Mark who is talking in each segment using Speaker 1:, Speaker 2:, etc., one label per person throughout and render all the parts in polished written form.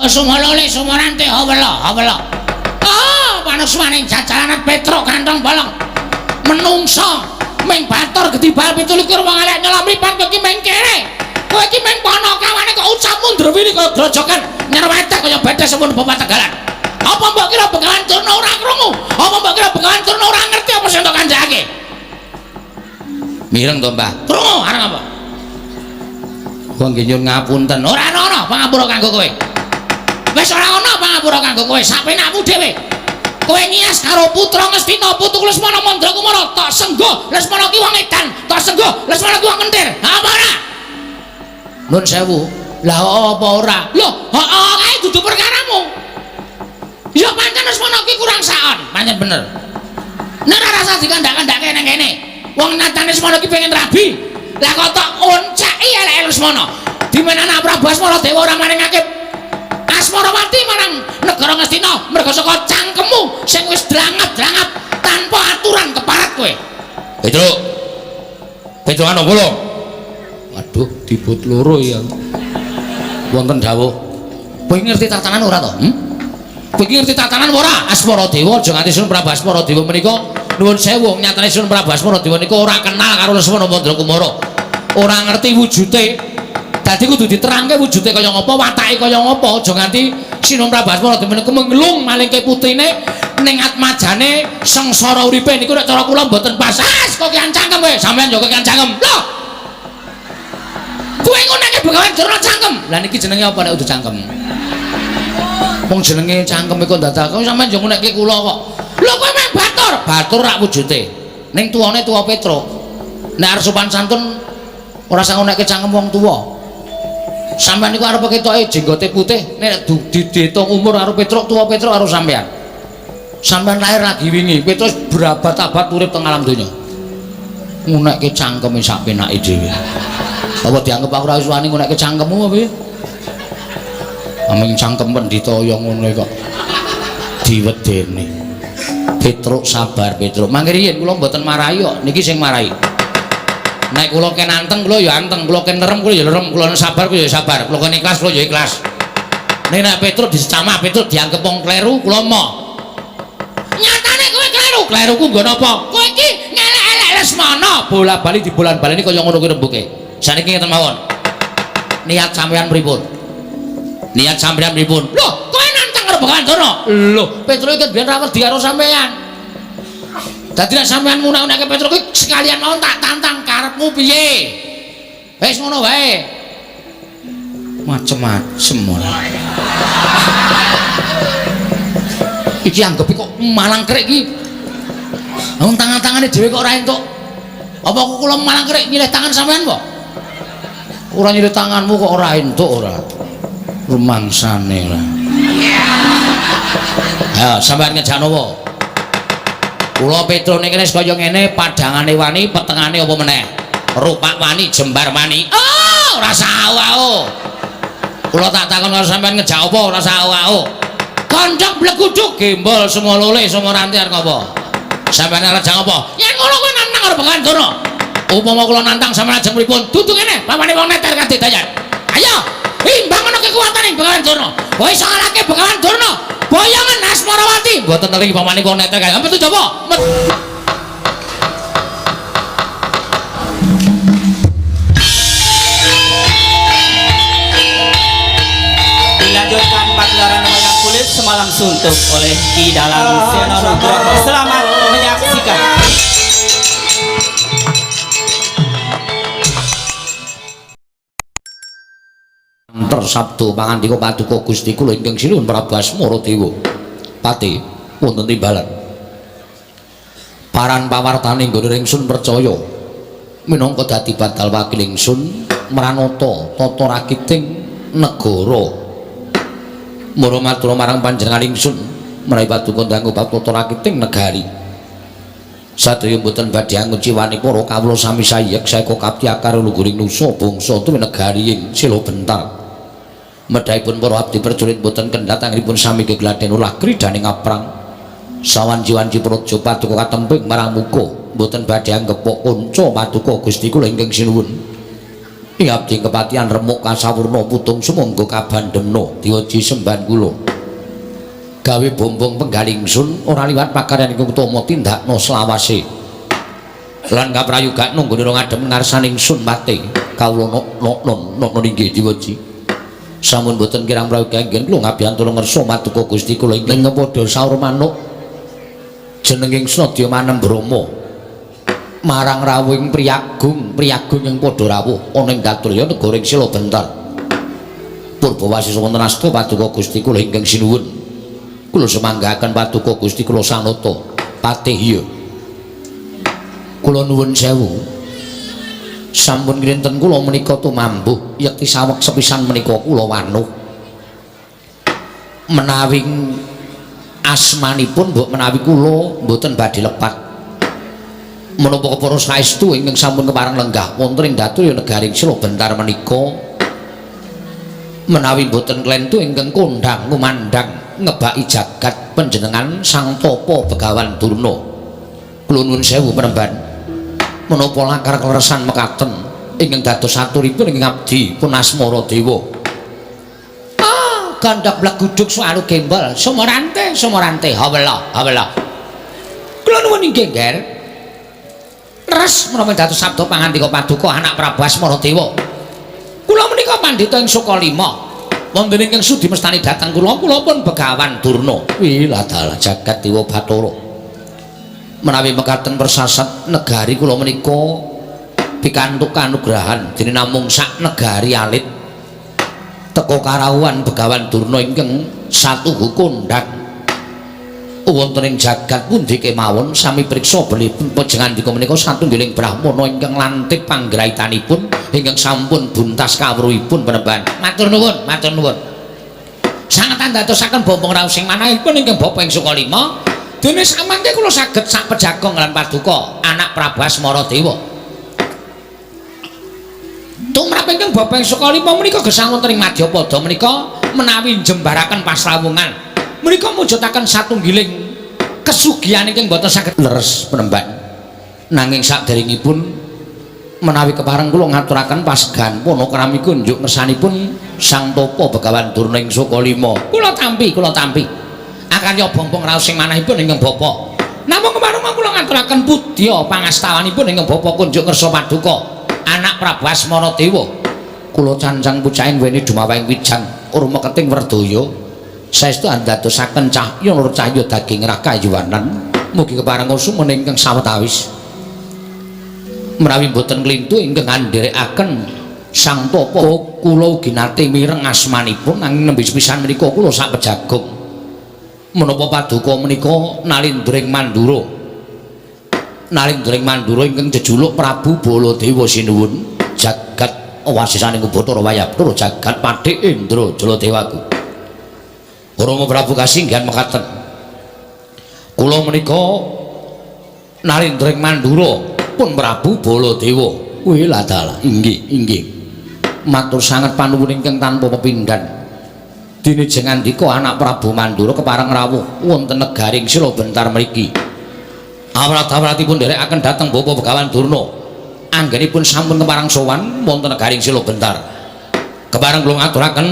Speaker 1: Sumolole sumorante hawela hawela. Ah, panuswaning jajalan Petruk kantong bolong. Menungso ming batur gedibal 27 wong elek nyelom mripat kowe iki ming kere. Kowe iki ming panakawane kok ucapmu ndrewini kaya grojokan nyerwetek kaya bedes semono bapak Tegalan. Apa mbok kira Begawan Durna ora krungu? Apa mbok kira Begawan Durna ora ngerti apa sing tok kandhakake? Mireng to, Mbah? Krungu areng apa? Wong nggih nyuwun ngapunten. Ora ana pangapura kanggo kowe. Wis ora ana pangapura kanggo kowe, sapenakmu dhewe. Kowe ngias karo putra Ngastina putuku Lesmana Mandrakumara, tok senggo Lesmana ki wong edan, tok senggo Lesmana ki wong kentir. Ha apa ora? Nun sewu. Lah apa ora? Lho, heeh kae dudu perkaramu. Ya pancen Lesmana ki kurang saon, pancen bener. Nek ora rasa dikandhak-kandhake nang kene. Wong nyatane Lesmana ki pengen rabi. Lah kok tok onceki eleke Lesmana. Dimana anak Prabu Asmara Dewa ora maringake Asmarawati marang negara Ngastina merga saka cangkemmu sing wis drangap-drangap tanpa aturan keparat kowe.
Speaker 2: Petruk. Petruk ana kula.
Speaker 1: Waduh, dibut loro ya. Wonten dawuh. Kowe ngerti tatanan ora to? Hmm? Kowe ngerti tatanan ora? Asmara Dewa aja nganti Sun Prabu Asmara Dewa menika nuwun sewu nyatane Sun Prabu Asmara Dewa nika ora kenal karo Lesmana Mandrakumara. Ora ngerti wujute. Dadi kudu diterangke wujude kaya ngapa, watake kaya ngapa, aja nganti Sinuhun Prabu Asmara Dewa menika menglung malingke putrine ning atmajane sengsara uripe niku nek cara kula mboten pas. Ah, kok kian cangkem kowe, sampean yo kian cangkem. Lho. Kowe nguneke Begawan Durna cangkem. Lah niki jenenge apa nek udu cangkem? Wong jenenge cangkem iku dadak kok sampean yo nguneke kula kok. Lho kowe meng batur, batur rak wujute. Ning tuwane tuwa Petruk. Nek arep sopan santun ora sang nguneke cangkem wong tuwa. Sampeyan niku arep ketoke jenggote putih nek diitung umur karo Petruk tuwa Petruk karo sampeyan. Sampeyan lahir lagi wingi, Petruk berabad-abad urip teng alam donya. Ngunekke cangkeme sak penake dhewe. Apa dianggep aku ora wis wani ngunekke cangkemmu apa piye? Aming cangkem pendhita ya ngono kok. Diwedeni. Petruk sabar Petruk. Mangke riyin kula mboten marahi kok, niki sing marahi. Nek kula ken anteng kula ya anteng, kula ken lerem kula ya lerem, kula sabar kula ya sabar, kula ken ikhlas kula ya ikhlas. Nek nek Petruk dicamah Petruk dianggep wong kleru kula moh. Nyatane kowe kleru, kleruku nggo napa? Kowe iki ngelek-elek Lesmana, bola-bali dibolan-baleni kaya ngono kuwi rembuke. Saniki ngeten mawon. Niat sampean pripun? Niat sampean pripun? Lho, kowe nantang karo Begawan Durna. Lho, Petruk iki biyen ra wedi karo sampean. Dadi nek sampean ngunak-unake Petruk kuwi sekalian mawon tak tantang karepmu piye? Wis ngono wae. Macem-macem ora. Iki anggepe kok malang kerik iki. Wong tangan-tangane dhewe kok ora entuk. Apa kula malang kerik nyilih tangan sampean kok? Ora nyilih tanganmu kok ora entuk ora. Rumangsane ora. Ya, sampean ngejak nopo? Kula Petruk niki wis kaya ngene, padhangane wani, petengane apa meneh? Rupak wani, jembar wani. Oh, ora sawau. Kula tak takon karo sampean ngejak apa ora sawau. Kondhok bleguduk gembol semolole semorante arep apa? Sampean arep jang apa? Yen ngono kowe nantang karo Begawan Durna. Upama kula nantang sampean ajeng pripun? Dudu kene, pamane wong neter kadedayan. Ayo, imbang ana kekuatane Begawan Durna. Kowe iso ngalahke Begawan Durna. Boyongan Asmarawati. Mboten teli pamane wong neter kae. Metu coba.
Speaker 3: Dilanjutkan pagelaran wayang kulit semalam suntuk oleh Ki Dalang Seno Nugroho. Selamat menyaksikan.
Speaker 1: Anter sabda pangandika paduka Gusti kula ingkang sinuwun Prabu Asmara Dewa. Pati wonten timbalan. Paran pawartane nggone ingsun percaya minangka dadi badal wakil ingsun mranata tata rakiting negara. Mara matur marang panjenengan ingsun menawi paduka ndang bab tata rakiting negari. Sadaya mboten badhe anguciwani para kawula sami sayek saeka kapti akar luhuring nusa bangsa tuwi negari ing sila bentar. Medhahipun para abdi prajurit mboten kendhat anggenipun sami gegladen ulah kridaning aprang. Sawanci-wanci praja paduka katemping marang muka mboten badhe anggepok kanca paduka Gusti kula ingkang sinuwun. Ing abdi kepatihan remuk kasawurna putung sumangga kabandemna diwaji sembahan kula. Gawe bombong penggalih ingsun ora liwat pakaryan ingkang utama tindakna selawase. Lan kaprayogakna nggone ngadhem ngarsane ingsun pate kawula nok nok nok inggih diwaji. Sampun boten kirang prayoga anggen kula ngabiyantara ngersa maduka Gusti kula ingkang padha saur manuk jeneng ingsun Adya Manembrama marang rawuhing priyagung priyagung ing padha rawuh ana ing Daturya negara ing Sila Bentar. Purbawasisa wonten asta paduka Gusti kula ingkang sinuwun. Kula sumanggaken paduka Gusti kula sanata patih iya. Kula nuwun sewu. Sampun kinten kula menika tumambuh yekti saweg sepisan menika kula wanuh. Menawi asmanipun mbok menawi kula mboten badhe lepat. Menapa kepara saestu ingkang sampun kepareng lenggah wonten ing Daturya negaring Sila Bentar menika menawi mboten klentu ingkang kondhang ngumandhang ngebaki jagat panjenengan Sang Tapa Begawan Durna. Kula nuwun sewu penemban. Menapa lakar kleresan mekaten ingkang dados aturipun ingkang abdi pun Asmara Dewa. Ah, gandhak bleguduk sualu gembol, sumorante sumorante hawela hawela. Kula nuwun inggih, Nger. Leres menapa dados sabda pangandika paduka anak Prabu Asmara Dewa. Kula menika pandhita ing Sukalima. Wonten ingkang sudi mestani dhateng kula, kula pun Begawan Durna. Wih, jagat dewa Bathara. Menawi mekaten persasat negari kula menika pikantuk kanugrahan dene namung sak negari alit teka karawuhan Begawan Durna ingkang satuhu kondhang wonten ing jagat pundi kemawon sami priksa bilih panjengandika menika satunggiling brahmana ingkang lantip panggraitanipun ingkang sampun buntas kawruhipun penemban. Matur nuwun, matur nuwun. Sanget andadosaken bombong raos sing manahipun ingkang bapa ing Sukalima. Dene samangke kula saged sak pejagong lan paduka anak Prabu Asmara Dewa. Tumrap ingkang bapa ing Sukalima menika gesang wonten ing Madyapada menika menawi njembaraken pasrawungan menika mujudaken satunggiling kesugihan ingkang boten saged leres penemban. Nanging saderengipun menawi kepareng kula ngaturaken pasegan panakrami kunjuk ngersanipun Sang Tapa Begawan Durna ing Sukalima. Kula tampi, kula tampi. Akarya bombong raos sing manahipun ingkang bapa. Namung kepareng kula ngaturaken pudya pangastawanipun ingkang bapa kunjuk ngersa paduka anak Prabu Asmara Dewa. Kula cancang pucaing weni dumawahing wijang urma keting werdaya. Saestu andadosaken cahya nur cahya daging rakayuwanan. Mugi kepareng sumen ingkang sawetawis. Menawi mboten klintu ingkang ngandherekaken Sang Tapa kula ugi nate mireng asmanipun nanging nembe sepisan menika kula sak pejagong. Menapa paduka menika Nalindring Mandura. Nalindring Mandura ingkang jejuluk Prabu Baladewa sinuwun jagat wasisaning Bathara Wayabathara jagat Pathik Indra Jaladewaku. Rama Prabu kasinggihan mekaten. Kula menika Nalindring Mandura pun Prabu Baladewa. Wih ladalah inggih inggih. Matur sanget panuwun ingkang tanpa pepindhan. Dene jengandika anak Prabu Mandura kepareng rawuh wonten negaring Sila Bentar mriki. Awrat-awratipun nderekaken dhateng Bapa Begawan Durna. Anggenipun sampun kepareng sowan wonten negaring Sila Bentar. Kepareng kula ngaturaken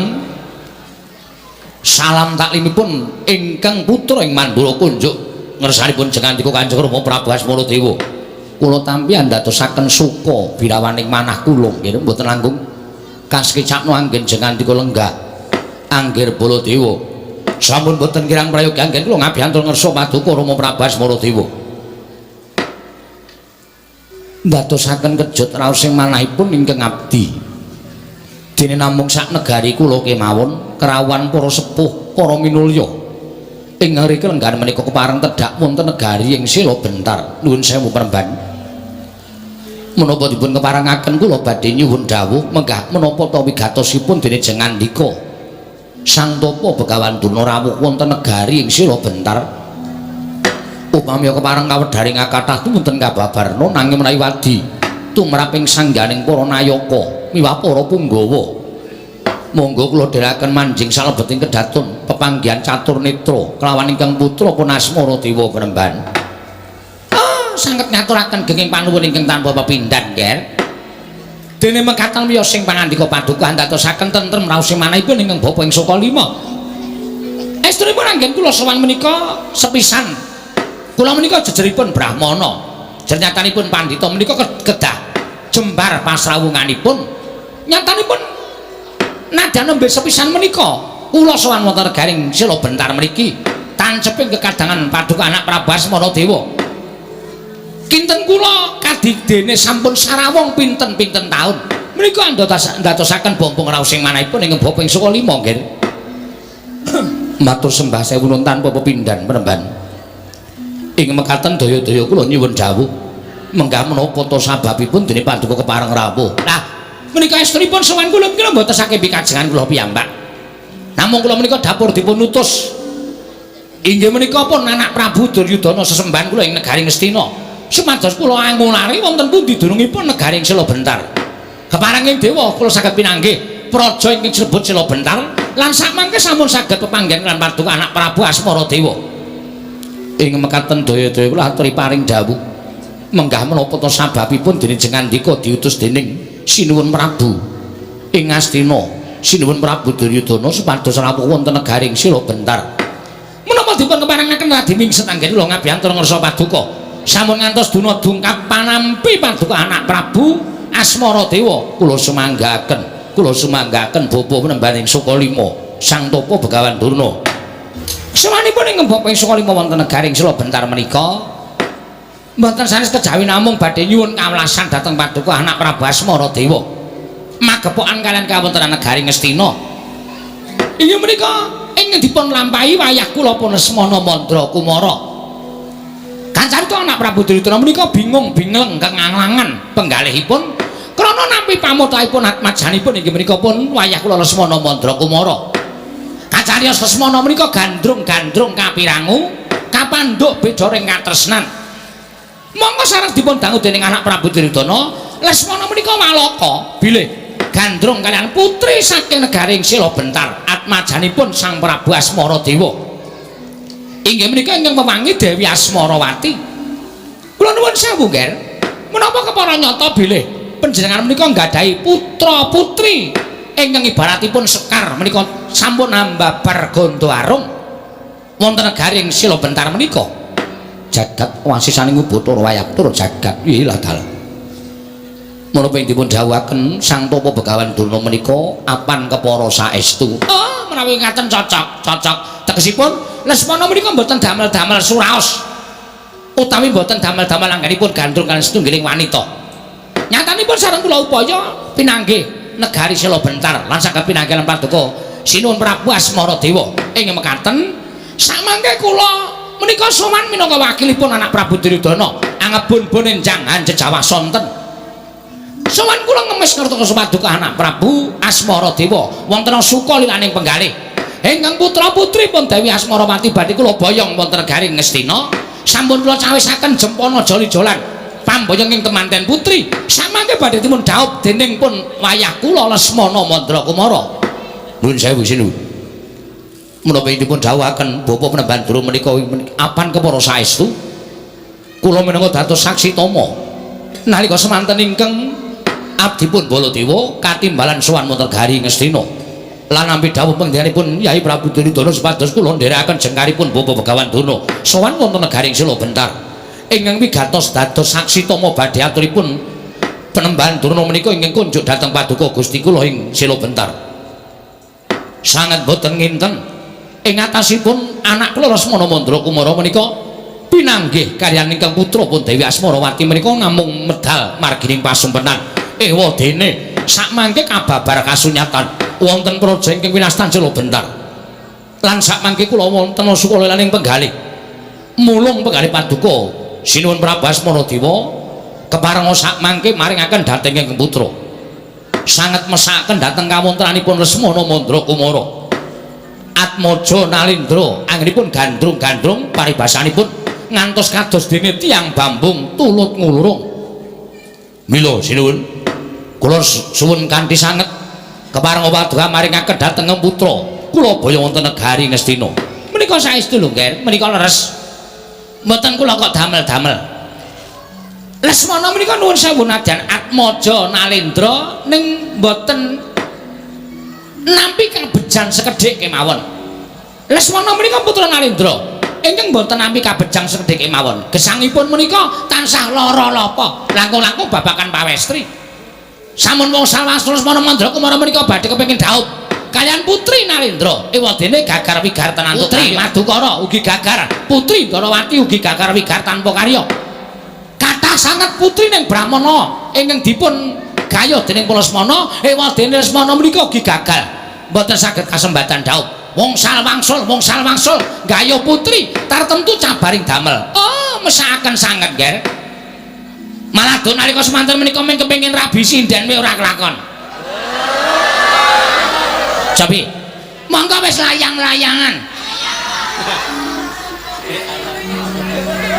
Speaker 1: salam taklimipun ingkang putra ing Mandura kunjuk ngersanipun jengandika Kanjeng Rama Prabu Asmara Dewa. Kula tampi andadosaken suka birawaning manah kula nggih mboten langkung kasekecakno anggen jengandika lenggah Anggir Baladewa. Sampun boten kirang prayoga anggen kula ngabiyantur ngersa paduka Rama Prabu Asmara Dewa. Ndadosaken kejut raos sing manahipun ingkang abdi. Dene namung sak negari kula kemawon kerawuhan para sepuh, para minulya. Ing ngriki lenggahan menika kepareng tedhak wonten negari ing Sila Bentar. Nuwun sewu peremban. Menapa dipun keparengaken kula badhe nyuwun dawuh menggah menapa ta wigatosipun dene jengandika Sang Tapa Begawan Durna rawuh wonten negari ing Sila Bentar. Upami kepareng kawedharing kathah wonten kababarna nanging menawi wadi tumraping sangganing para nayaka miwah para punggawa. Monggo kula dherekaken manjing salebeting kedatun pepanggihan catur netra kelawan ingkang putra pun Asmara Dewa penemban. Ah, sanget ngaturaken genging panuwun ingkang tanpa pepindhan, Nger. Dene mekaten wiyos sing pangandika paduka andadosaken tentrem raos manahipun ingkang bapa ing Sukalima. Estunipun anggen kula sowan menika sepisan. Kula menika jejeripun Brahmana. Jernyatanipun pandhita menika kedah jembar pasrawunganipun. Nyatanipun nadyan nembe sepisan menika kula sowan wonten negaring Sila Bentar mriki tanceping kekadangan paduka anak Prabu Asmara Dewa. Kinten kula kadidene sampun sarawung pinten-pinten taun. Menika ndadosaken bombong raosing manahipun ing bapa ing Sukalima nggih. Matur sembah sewu nun tanpa pepindhan penemban. Ing mekaten daya-daya kula nyuwun dawuh. Menggah menapa ta sababipun dene paduka kepareng rawuh. Lah menika estunipun sowan kula menika mboten saking pikajengan kula piyambak. Namung kula menika dapur dipun utus. Inggih menika pun anak Prabu Duryudana sesembahan kula ing negari Ngastina. Supados kula angulari wonten pundi dunungipun negari Sela Bentar. Keparenging dewa kula saged pinanggih praja ingkang sinebut Sela Bentar lan sakmangke sampun saged pepanggihan lan paduka anak Prabu Asmara Dewa. Ing mekaten daya-daya kula aturi paring dawuh. Menggah menapa ta sababipun dene jengandika diutus dening Sinuwun Prabu ing Ngastina, Sinuwun Prabu Duryudana supados rawuh wonten negaring Sela Bentar. Menapa dipun keparengaken radi mingset anggen kula ngabiyantura ngersa paduka. Sampun ngantos duna dungkap panampi paduka anak Prabu Asmara Dewa kula sumanggaken, kula sumanggaken bapa penembaning Sukalima Sang Tapa Begawan Durna. Sowanipun ing bapa ing Sukalima wonten negaring Sela Bentar menika mboten sanes kejawi namung badhe nyuwun kawelasan dhateng paduka anak Prabu Asmara Dewa. Magepokan kalian kawontenan negari Ngastina. Inggih menika ing dipun lampahi wayah kula pun Lesmana Mandra Kumara. Kacarita anak Prabu Duryudana menika bingung bingleng kenganglangan penggalihipun krana nampi pamotahipun atmajanipun inggih menika pun wayah kula Lesmana Mandra Kumara. Kacariyos Lesmana menika gandrung-gandrung kapirangu kapandhuk bejaring katresnan. Monggo sareng dipun dangu dening anak Prabu Duryudana, Lesmana menika walaka bilih gandrung kalian putri saking negaring Sela Bentar atmajanipun Sang Prabu Asmara Dewa. Inggih menika ingkang wewangi Dewi Asmarawati. Kula nuwun sewu, Nger. Menapa kepara nyata bilih panjenengan menika nggadahi putra putri ingkang ibaratipun sekar menika sampun ambabar ganda arum wonten negaring Sela Bentar menika. Jagat wasisaning Bathara Wayaktur jagat ilah dalah. Menapa ing dipun dawuhaken Sang Tapa Begawan Durna menika apan kepara saestu. Oh, menawi ngaten cocok, cocok. Tegesipun Lesmana menika mboten damel-damel suraos utawi mboten damel-damel anggenipun gandrung kaliyan setunggiling wanita. Nyatanipun sareng kula upaya pinanggih negari Sela Bentar lan saged pinanggih lan paduka Sinuwun Prabu Asmara Dewa. Ing mekaten samangke kula menika sowan minangka wakilipun anak Prabu Duryudana angebun-bun enjang anjejawah sonten. Sowan kula ngemis ngertosa paduka anak Prabu Asmara Dewa wonten suka lilaning penggalih. Ingkang putra putri pun Dewi Asmarawati badhe kula boyong wonten negari Ngastina sampun kula cawisaken jempana joli-jolan pamboyong ing temanten putri samangke badhe dipun dhaup dening pun wayah kula Lesmana Mandra Kumara. Nuwun sewu sinuwun. Menapa ing dipun dhawuhaken bapa penemban durung menika apan kepara saestu kula minangka dados saksi tama nalika semanten ingkang abdipun Baladewa katimbalan sowan wonten negari Ngastina lan nampi dawuh panggenipun Yai Prabu Duryudana supados kula nderekaken jengkaripun Bapa Begawan Durna sowan wonten negari Sela Bentar ingkang wigatos dados saksi tama badhe aturipun penembahan Durna menika ingkang kunjuk dhateng paduka Gusti kula ing Sela Bentar. Sanget boten nginten ing atasipun anak kula Lesmana Mandra Kumara menika pinanggih kaliyan ingkang putra pun Dewi Asmarawati menika namung medal margining pasumpenan. Ewa dene sakmangke kababar kasunyatan wonten praja ingkang winastan Sela Bentar. Lan sakmangke kula wonten sukalaning penggalih. Mulung penggalih paduka Sinuwun Prabu Asmara Dewa keparenga sakmangke maringaken dhateng ingkang putra. Sanget mesakaken dhateng kawontenanipun Lesmana Mandra Kumara. Atmaja Nalindra anggenipun gandrung-gandrung paribasanipun ngantos kados dene tiyang bambung tulut ngulurung. Mila sinuwun kula suwun kanthi sanget keparenga paduka maringaken dhateng putra kula boyong wonten negari Ngastina. Menika saestu lho, Nger, menika leres. Mboten kula kok damel-damel. Lesmana menika nuwun sewu nadyan Atmaja Nalendra ning mboten nampi kabejan sekedhik kemawon. Lesmana menika putra Nalendra ingkang mboten nampi kabejan sekedhik kemawon. Gesangipun menika tansah lara lapa, langkung-langkung babagan pawestri. Sampun wangsul wangsul Lesmana Mandra Kumara menika badhe kepengin dhaup kaliyan putri Nalendra. Ewadene gagar wigar tenan putri Madukara ugi gagar, putri Ndarawati ugi gagar wigar tanpa karya. Kathah sanget putri ning Brahmana ingkang dipun gayuh dening Lesmana, ewadene Lesmana menika ugi gagal mboten saged kasembatan dhaup. Wongsal wangsul, wongsal wangsul gayuh putri tartemtu cabaring damel. Oh, mesakaken sanget, Ger. Malah do nalika semanten menika mung kepengin rabi sinden ora kelakon. Cobi. Monggo wis layang-layangan.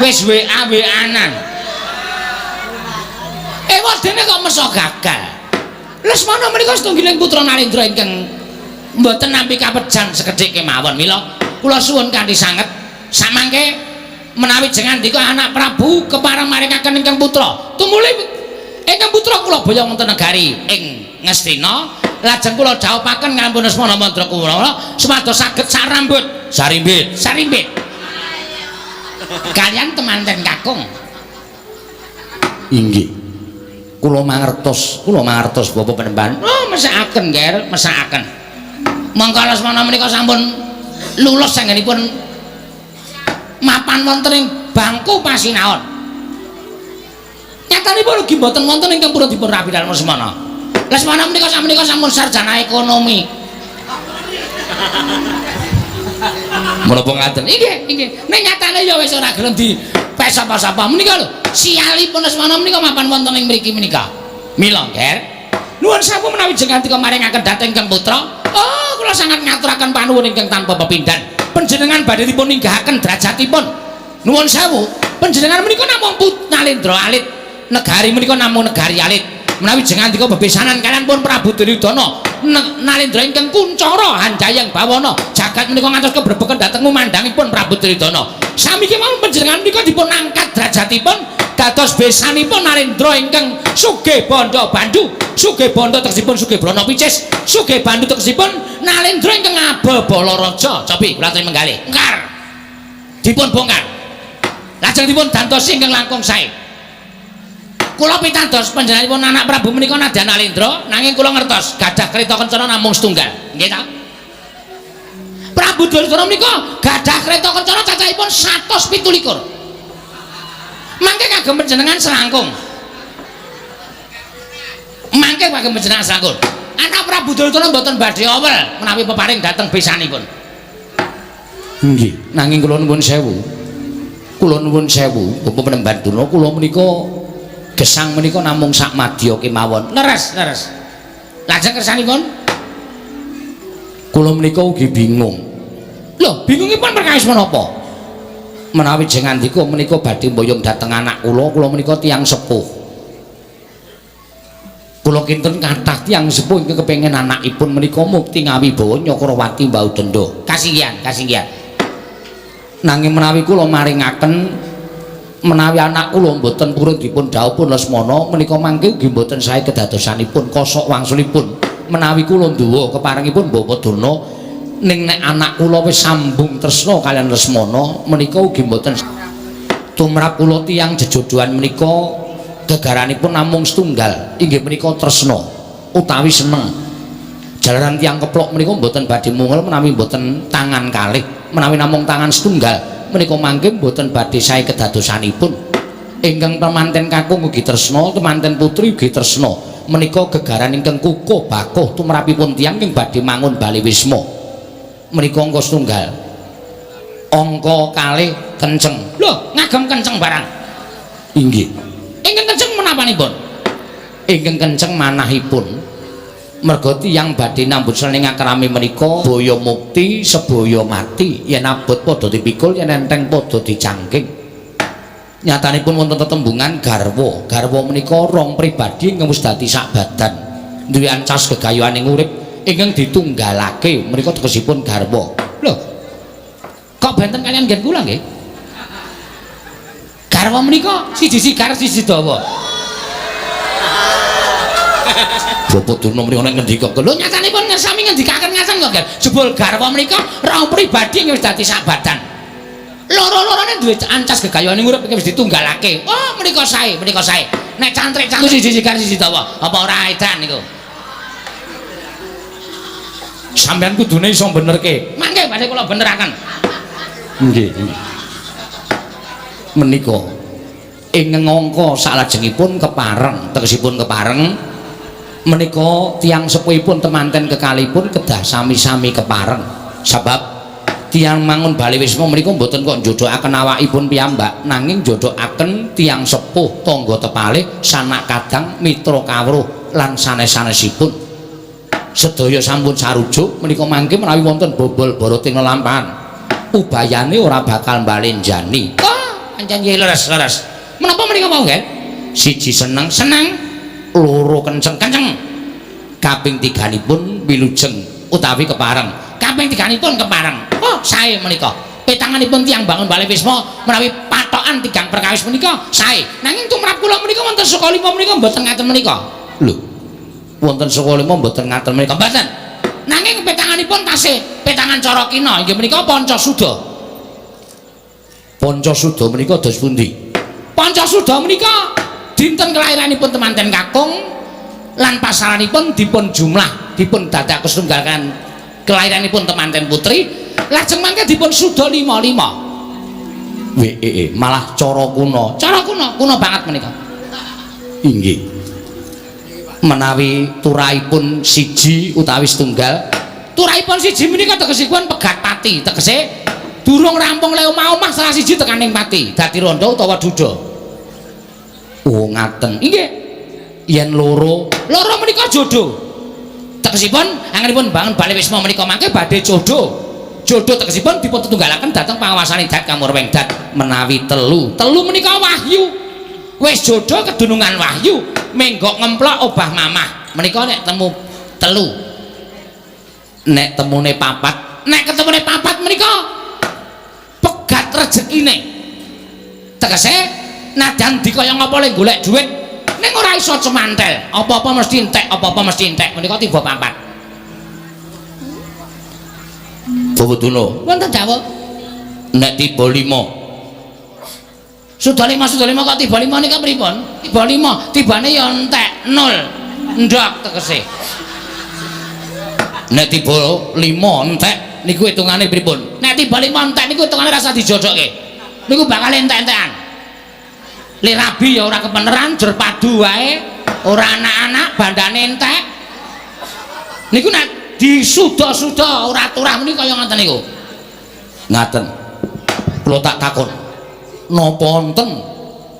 Speaker 1: Wis WA-WA-nan. Ewadene kok meso gagal. Lesmana menika setunggiling putra Nalendra ingkang mboten nampi kapejan sekedhik kemawon. Mila kula suwun kanthi sanget samangke menawi jengandika anak Prabu kepareng maringaken ingkang putra. Tumuli ingkang putra kula boyong wonten negari ing Ngastina, lajeng kula dhawuhaken ngampun Lesmana Mandra Kumara supados saged sarambut
Speaker 2: sarimbit
Speaker 1: sarimbit kalian temanten kakung.
Speaker 2: Inggih.
Speaker 1: Kula mangertos, kula mangertos Bapak Penemban. Oh, mesakaken, Ger, mesakaken. Mongko Lesmana menika sampun lulus anggenipun mapan wonten ing bangku pasinaon. Nyatanipun ugi mboten wonten ingkang purun dipun rabi dalem Lesmana. Lesmana menika sakmenika sampun sarjana ekonomi.
Speaker 2: Menapa ngaten?
Speaker 1: Inggih, inggih. Ning nyatane ya wis ora gelem di sapa-sapa menika lho. Sialipun Lesmana menika mapan wonten ing mriki menika. Mila, Ger, nuwun sewu menawi jengandika maringaken dhateng ingkang putra. Oh, kula sangat ngaturaken panuwun ingkang tanpa pepindhan. Panjenengan badhe dipun ninggahaken derajatipun. Nuwun sewu, panjenengan menika namung Nalendra alit. Negari menika namung negari alit. Menawi jengandika bebesanan kaliyan pun Prabu Duryudana, Nalendra ingkang kuncara hanjayang bawana jagat menika ngantos kebrebeken dhateng memandangipun Prabu Duryudana. Sami kemawon panjenengan menika dipun angkat derajatipun dados besanipun Nalendra ingkang sugih bandha bandu, sugih bandha tegesipun sugih brana picis, sugih bandu tegesipun Nalendra ingkang abebala raja. Cobi kula aturi menggalih. Ngkar. Dipun bongkar. Lajeng dipun dantosi ingkang langkung sae. Kula pitados panjenenganipun anak Prabu menika nadyan Nalendra, nanging kula ngertos gadah kreta kencana namung setunggal. Nggih ta? Prabu Duryudana menika gadah kreta kencana cacahipun 127. Mangke kagem panjenengan selangkung. Mangke kagem panjenengan selangkung. Anak Prabu Duryudana mboten badhe owel menawi peparing dhateng besanipun.
Speaker 2: Nggih, nanging kula nuwun sewu. Kula nuwun sewu, Bapak Penemban Durna, kula menika gesang menika namung sak madya kemawon.
Speaker 1: Leres, leres. Lajeng kersanipun
Speaker 2: kula menika ugi bingung.
Speaker 1: Lho, bingungipun perkawis menapa?
Speaker 2: Menawi jengandika menika badhe mboyong dhateng anak kula, kula menika tiyang sepuh. Kula kinten kathah tiyang sepuh ingkang kepengin anakipun menika mukti ngawibawa Nyakrawati mbau denda.
Speaker 1: Kasinggihan, kasinggihan.
Speaker 2: Nanging menawi kula maringaken menawi anak kula mboten purun dipun dhawuhpun Lesmana menika mangke ugi mboten sae kedadosanipun kosok wangsulipun. Menawi kula nduwa keparengipun Bapak Durna, ning nek anak kula wis sambung tresna kaliyan Lesmana menika ugi mboten tumrap kula tiyang jejodhoan menika gegaranipun namung setunggal, inggih menika tresna utawi seneng. Jalaran tiyang keplok menika mboten badhe mungel menawi mboten tangan kalih, menawi namung tangan setunggal menika mangke mboten badhe sae kedadosanipun. Ingkang pemanten kakung ugi tresna, temanten putri ugi tresna. Menika gegaran ingkang kukuh bakuh tumrapipun tiyang ingkang badhe mangun bali wisma. Menika angka setunggal. Angka kalih kenceng.
Speaker 1: Lho, ngagem kenceng barang.
Speaker 2: Inggih.
Speaker 1: Ingkang kenceng menapanipun?
Speaker 2: Ingkang kenceng manahipun. Merga tiyang badhe nambut sening akrami menika boyo mukti sebaya mati, yen abot padha dipikul, yen enteng padha dicangking. Nyatanipun wonten tetembungan garwa. Garwa menika rong pribadi ingkang wis dadi sak badan, duwe ancas gegayuhaning urip ingkang ditunggalake menika tegesipun garwa.
Speaker 1: Lho, kok benten kaliyan nggen kula nggih? Garwa menika siji sigar siji dawa.
Speaker 2: Bapak Durna menika nek ngendika,
Speaker 1: Lho nyatanipun ngersami ngendikaken ngaten kok, Ger. Jebul garwa menika rong pribadi wis dadi sak badan. Loro-lorone duwe ancas gegayane urip iki wis ditunggalake. Oh, menika sae, menika sae. Nek cantrik-cantrik siji sigar siji dawa, apa ora edan niku?
Speaker 2: Sampeyan kudune iso benerke.
Speaker 1: Mangke badhe kula beneraken.
Speaker 2: Nggih. Menika ing ngangka salajengipun kepareng, tegesipun kepareng menika tiyang sepuhipun temanten kekalihipun kedah sami-sami kepareng. Sebab tiyang mangun bali wisma menika mboten kok njodokaken awakipun piyambak, nanging njodokaken tiyang sepuh, tangga tepalih, sanak kadang, mitra kawruh lan sanes-sanesipun. Sedaya sampun sarujuk menika mangke menawi wonten bobol barating lelampahan ubayane ora bakal mbalenjani.
Speaker 1: Oh, pancen nggih leres-leres. Menapa menika mau nggih?
Speaker 2: Siji seneng,
Speaker 1: seneng,
Speaker 2: loro kenceng,
Speaker 1: kenceng.
Speaker 2: Kaping tiganipun wilujeng utawi kepareng.
Speaker 1: Kaping tiganipun kepareng. Oh, sae menika. Petanganipun tiyang bangun bali wisma menawi patokan tigang perkawis menika sae. Nanging tumrap kula menika wonten saka lima menika mboten ngaten menika.
Speaker 2: Lho. Wonten saka lima mboten ngaten menika.
Speaker 1: Mboten. Nanging petanganipun tasih petangan cara kina inggih menika Pancasuda.
Speaker 2: Pancasuda menika dos pundi?
Speaker 1: Pancasuda menika dinten kelahiranipun temanten kakung lan pasaranipun dipun jumlah dipun dadak setunggalkan kelahiranipun temanten putri lajeng mangke dipun suda 55.
Speaker 2: WEE malah cara kuna.
Speaker 1: Cara kuna, kuna banget menika.
Speaker 2: Inggih. Menawi turahipun siji utawi setunggal,
Speaker 1: turahipun siji menika tegesipun pegat pati, tegese durung rampung le omah-omah salah siji tekaning pati, dadi rondo utawa duda.
Speaker 2: Oh, ngaten.
Speaker 1: Inggih.
Speaker 2: Yen loro,
Speaker 1: loro menika jodoh. Tegesipun anggenipun bangun bali wisma menika mangke badhe jodoh. Jodoh tegesipun dipun tetunggalaken dhateng pangawasaning dat kamurweng dat.
Speaker 2: Menawi telu,
Speaker 1: telu menika wahyu. Wis jodoh kedunungan wahyu, menggok ngemplok obah mamah. Menika nek temu telu.
Speaker 2: Nek temune papat,
Speaker 1: nek ketemune papat menika pegat rezekine. Tegese nadyan dikaya ngapa le golek dhuwit ning ora iso cemantel, apa-apa mesti entek, apa-apa mesti entek. Menika tiba papat.
Speaker 2: Bapak Durna,
Speaker 1: wonten dawuh.
Speaker 2: Nek tiba 5.
Speaker 1: Sudah 5, sudah 5 kok tiba 5 nika pripun? Tiba 5, tibane ya entek 0. Ndok tegese.
Speaker 2: Nek tiba 5 entek niku hitungane pripun?
Speaker 1: Nek tiba 5 entek niku hitungane rasa dijodokke. Niku bakal entek-entekan. Le rabi ya ora kepeneran, jer padu wae, ora anak-anak bandane entek. Niku nek disuda-suda ora turah menika kaya ngoten niku.
Speaker 2: Ngaten. Kula tak takon. Napa wonten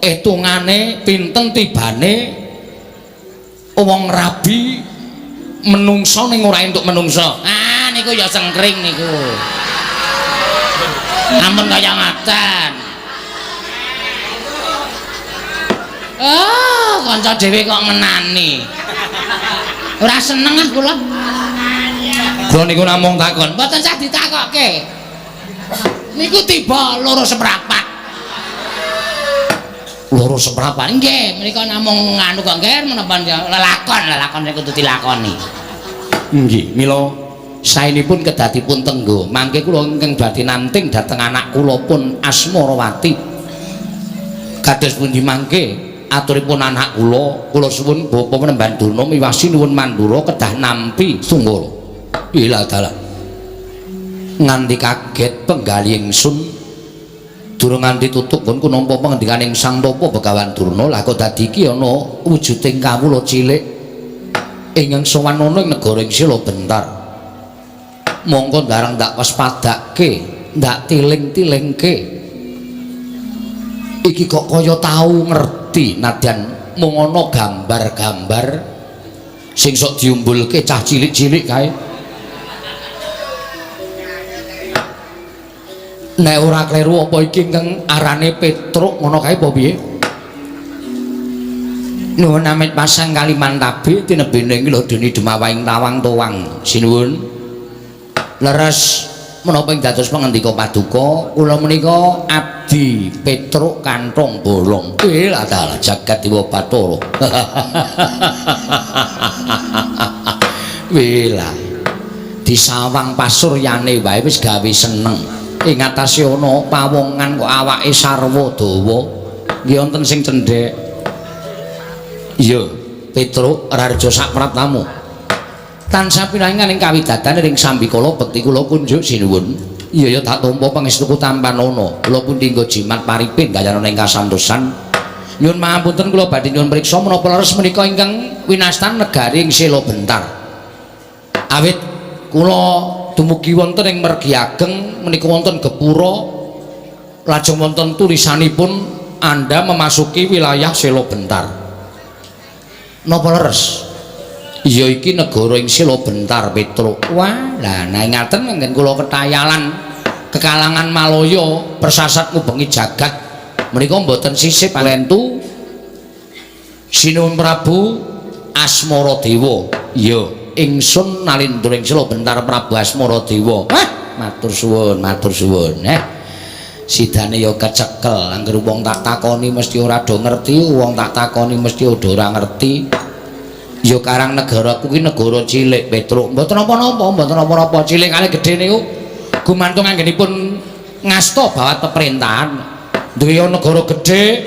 Speaker 2: hitungane pinten tibane wong rabi menungso ning ora entuk menungso?
Speaker 1: Ah niku ya sengkring niku. Ampun kaya ngaten. Oh, kanca dhewe kok ngenani. Ora seneng ah kula.
Speaker 2: Kula niku namung takon.
Speaker 1: Mboten sah ditakokke. Niku tiba loro seprapat.
Speaker 2: Loro seprapat.
Speaker 1: Nggih, menika namung nganu kok nggih menapa lelakon, lelakon niku kudu dilakoni.
Speaker 2: Nggih, mila saenipun kedatipun tenggo. Mangke kula ingkang badhe nanting dhateng anak kula pun Asmarawati. Kados pundi mangke aturipun anak kula, kula suwun Bapak Penemban Durna miwasi nuwun mandura kedah nampi tunggala. Ila dalah. Nganti kaget penggalih ingsun durung nganti tutuk nggonku nampa pangendikaning Sang Tapa Begawan Durna, lah kok dadi iki ana wujuding kawula cilik ingkang sowan ana ing negara ing Sila Bentar. Mongko ndarang ndak waspadake, ndak tiling-tilingke. Iki kok kaya tau ngerti nadyan mung ana gambar-gambar sing sok diumbulke cah cilik-cilik kae. Nek ora kleru apa iki ingkang arane Petruk ngono kae apa piye? Nuwun amit pasang Kalimantabe tinebene iki lho dene Demawaing Tawang Towang. Sinuwun. Leres
Speaker 1: Menapa ing dados pangendika paduka, kula menika abdi Petruk Kantong Bolong. Lah dalah jagat dewa Bathara. Wela. Disawang pasuryane wae wis gawe seneng. Ing atase ana pawongan kok awake sarwa dawa. Nggih wonten sing cendhek. Iya, Petruk Raharja sak praptamu. Tansah pinaringan ing kawidadan ring sambikala bekti kula kunjuk sinuwun. Iya ya tak tampa pangestuku tampanana. Kula pundi nggo jimat paripin gayana ing kasantosan. Nyuwun pangapunten kula badhe nyuwun priksa menapa leres menika ingkang winastan negari ing Sela Bentar. Awit kula dumugi wonten ing mergi ageng menika wonten gepura lajeng wonten tulisanipun Anda memasuki wilayah Sela Bentar. Napa leres? Iya iki negara ing Sela Bentar Petruk. Wah, lah nah ngaten nggen kula ketayalan kekalangan Malaya persasat ngubengi jagat menika mboten sisip palentu Sinuwun Prabu Asmara Dewa. Iya, ingsun nalindra ing Sela Bentar Prabu Asmara Dewa. Wah, matur suwun, matur suwun. Sidane ya kecekel, angger wong tak takoni mesti ora do ngerti, wong tak takoni mesti ora ngerti. Ya karang negaraku ki negara cilik Petruk. Mboten napa-napa, mboten napa-napa. Cilik kali gedhe niku gumantung anggenipun ngasta bawat pemerintahan. Duwe negara gedhe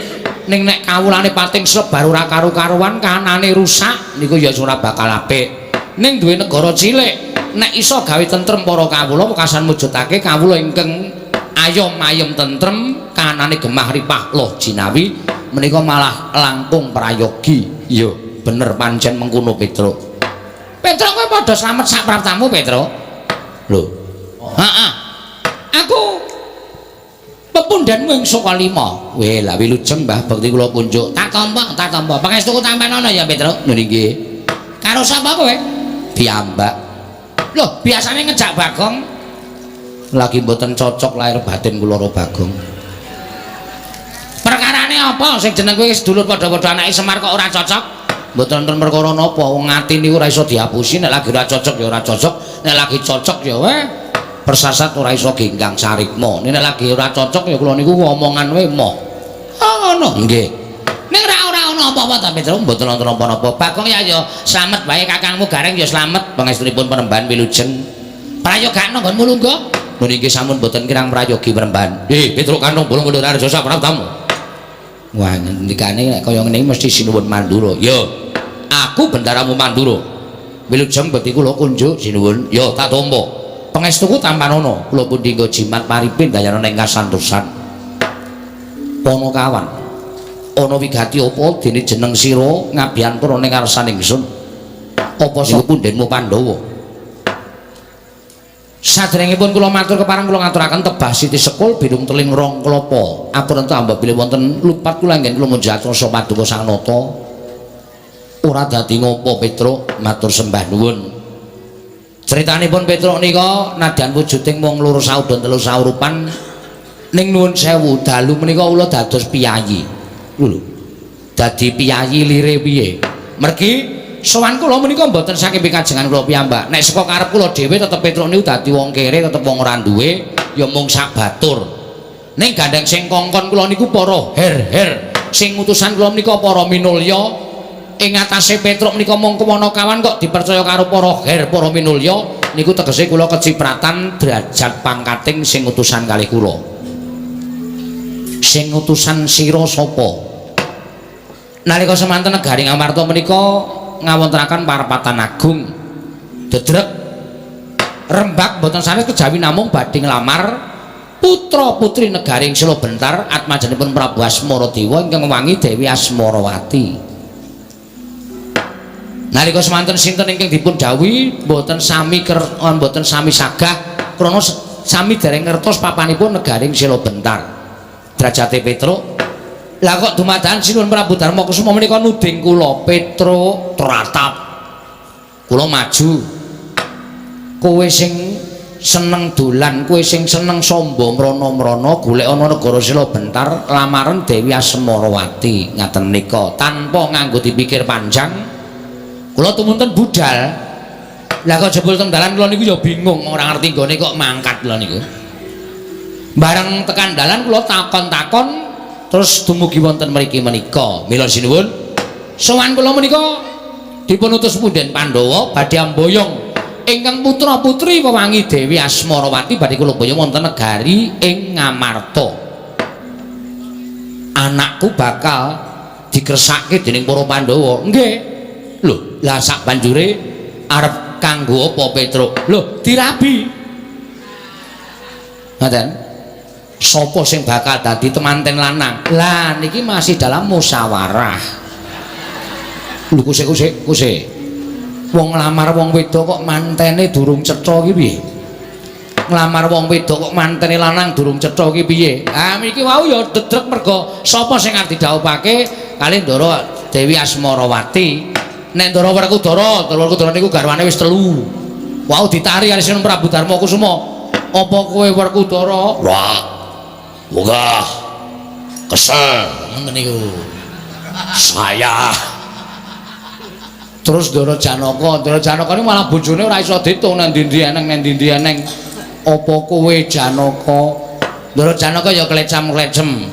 Speaker 1: ning nek kawulane pating slebar ora karu-karuan, kanane rusak niku ya ora bakal apik. Ning duwe negara cilik nek iso gawe tentrem para kawula wekasan mujudake kawula ingkang ayom ayem tentrem, kanane gemah ripah loh jinawi menika malah langkung prayogi. Iya, bener pancen mengkono Petruk. Petruk kowe padha slamet sak praptamu Petruk. Lho. Heeh. Aku pepundhenmu ing Sukalima. Weh, lah wilujeng Mbah bekti kula kunjuk. Tak tampa, tak tampa. Pangestuku tampanono ya Petruk. Lho nggih. Karo sapa kowe? Piyambak. Loh, biasane ngejak Bagong. Lagi mboten cocok lahir batin kula karo Bagong. Perkarane apa sing jeneng kowe sedulur padha-padha anake Semar kok ora cocok? Mboten wonten perkara napa, wong ati niku ora iso dihapusi, nek lagi ora cocok ya ora cocok, nek lagi cocok ya weh persasat ora iso genggang sarikma. Nek lagi ora cocok ya kula niku omongan wae moh. Oh ngono. Nggih. Ning ora ana apa-apa ta Petruk, mboten wonten napa-napa. Bagong ya ya slamet wae kakangmu Gareng ya slamet pangestunipun Panembahan wilujeng. Prayogakno nggonmu lungguh. Lho niki sampun mboten kirang prayogi Panembahan. Petruk Kantong Bolong kula Raharja sapraptamu. Wah, ngendikane nek kaya ngene mesti sinuwun Mandura. Ya, aku bendaramu Mandura. Wilujeng bekti kula kunjuk sinuwun. Ya, tak tampa. Pangestuku tampanana. Kula pundi nggo jimat paripin dayana ing kasantosan. Panakawan. Ana wigati apa dene jeneng sira ngabiyantara ning ngarsan ingsun? Apa saka pundhenmu Pandhawa? Saderengipun kula matur kepareng kula ngaturaken tebah siti sekul birung teling rong klapa. Apunten tambah bilih wonten lupat kula anggen kula munjat rasa paduka Sang Nata. Ora dadi ngopo Petruk, matur sembah nuwun. Critanipun Petruk nika nadyan wujuding wong loro saudon telu saurupan ning nuwun sewu dalu menika kula dados piyayi. Lho. Dadi piyayi lire piye? Mergi sowan kula menika mboten saking pikajengan kula piyambak. Nek saka karep kula dhewe tetep Petruk niku dadi wong kere, tetep wong ora duwe, ya mung sak batur. Ning gandeng sing kongkon kula niku para her-her, sing utusan kula menika para minulya. Ing atase Petruk menika mung kawan kok dipercaya karo para her, para minulya niku tegese kula kecipratan derajat pangkating sing utusan kalih kula. Sing utusan sira sapa? Nalika semanten negari Ngamarta menika ngawontenaken parapatan agung. Dedrek rembak mboten sanes kejawi namung badhe nglamar putra putri negari ing Sela Bentar atmajanipun Prabu Asmara Dewa ingkang ngewangi Dewi Asmarawati. Nalika semanten sinten ingkang dipun dhawuhi mboten sami mboten sami sagah krana sami dereng ngertos papanipun negari ing Sela Bentar. Derajate Petruk. Lah kok dumadakan Sinuwun Prabu Darma Kusuma menika nuding kula Petruk tratap. Kula maju. Kowe sing seneng dolan, kowe sing seneng sombo mrana-mrana golek ana negara Sela Bentar lamaran Dewi Asmarawati ngaten nika tanpa nganggo dipikir panjang. Kula tumunten budal. Lah kok jebul teng dalan kula niku ya bingung, ora ngerti nggone kok mangkat kula niku. Bareng tekan dalan kula takon-takon terus dumugi wonten mriki menika. Mila sinuwun, sowan kula menika dipun utus punden Pandhawa badhe amboyong ingkang putra-putri wewangi Dewi Asmarawati badhe kula boyong wonten negari ing Ngamarta. Anakku bakal dikresake dening para Pandhawa. Nggih. Lho, lah sak banjure arep kanggo apa Petruk? Lho, dirabi. Ngoten. Sapa sing bakal dadi temanten lanang? Lah niki masih dalam musyawarah. Lho kuse kuse. Wong nglamar wong wedok kok mantene durung cetha iki piye? Nglamar wong wedok kok mantene lanang durung cetha iki piye? Ah niki wau ya dedrek mergo sapa sing arep didhawuhake kali Ndara Dewi Asmarawati. Nek Ndara Werkudara, Ndara Werkudara niku garwane wis telu. Wau ditari kali Sinuwun Prabu Darma Kusuma. Apa kowe Werkudara?
Speaker 2: Wah. Wegah. Kesel
Speaker 1: Ngoten niku.
Speaker 2: Saya.
Speaker 1: Terus Ndara Janaka, Ndara Janaka niku malah bojone ora iso ditung nang ndi-ndi eneng nang ndi-ndi eneng. Apa kowe Janaka? Ndara Janaka ya klecam-klecem.